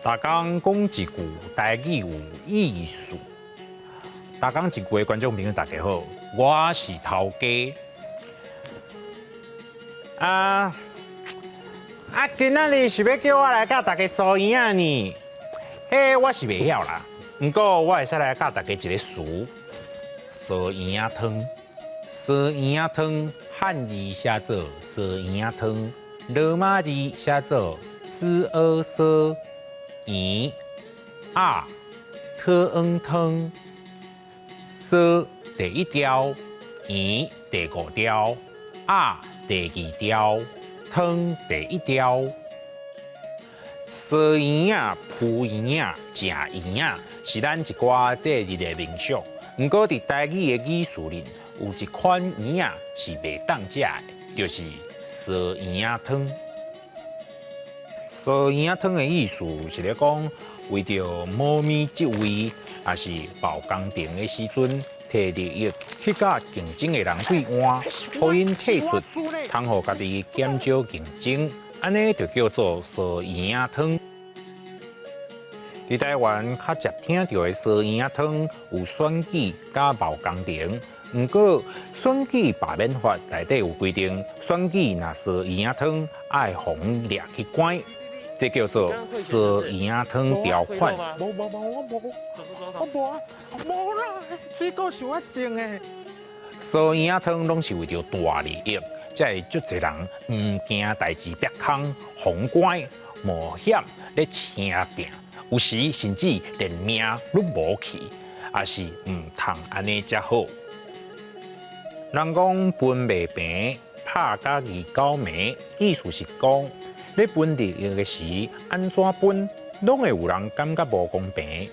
S21: 逐工講一句台語有意思。逐工一句的觀眾朋友大家好，我是頭家。啊啊，今仔日是欲叫我來教大家酥圓仔呢？彼我是袂曉啦，毋過我會使來教大家一个詞：酥圓仔湯。酥圓仔湯，漢字寫做酥圓仔湯，羅馬字寫做斯阿索。圓仔特恩湯，酥第一調，圓第五調，仔第二調，湯第一調。酥圓仔、鋪圓仔、食圓仔，是咱一寡節日的民俗。毋過佇台語的語序裡，有一款圓仔是袂當食的，就是酥圓仔湯。酥圓仔湯的意思是咧講，為著某物職位，抑是包工程的時陣，提利益去佮競爭的人對換，予𪜶退出，通予家己減少競爭，按呢就叫做酥圓仔湯。佇台灣較常聽著的酥圓仔湯有選舉佮包工程，毋過選舉罷免法內底有規定，選舉若酥圓仔湯愛予𪜶掠去關。這叫做酥圓仔湯條款。
S22: 無無無，我無，我無啊，無啦，水果是我種的。
S21: 酥圓仔湯攏是為著大利益，才會足濟人毋驚代誌煏空、予關、冒險咧晟拼，有時甚至連命攏無去，也是毋通按呢才好。人講分袂平，拍甲二九暝，意思是講，咧分利益的時，按怎分，攏會有人感覺無公平。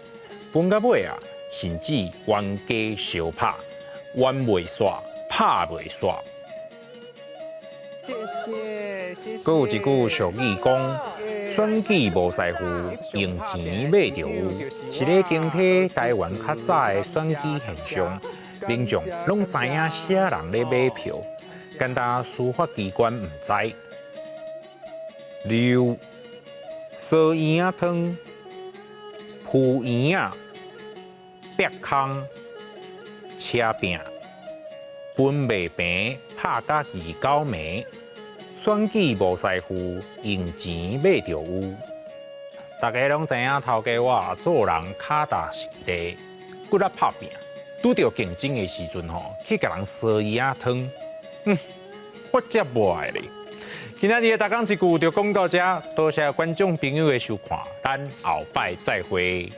S21: 分到尾啊，甚至冤家相拍，冤袂煞，拍袂煞。
S22: 謝謝，謝謝。
S21: 閣有一句俗語講：選舉無師傅，用錢買就有，是咧警惕台灣較早的選舉現象，民眾攏知影啥人咧買票，敢若司法機關毋知。六酥圓仔湯、鋪圓仔、煏空、車拚、分袂平，拍甲二九暝，選舉無師傅，用錢買著有。大家攏知影頭家我做人跤踏實地，骨力拍拚，拄著競爭的時陣吼，去共人趖魚仔湯，我才無愛咧。今仔日的逐工一句就講到遮，多謝觀眾朋友的收看，咱後擺再會。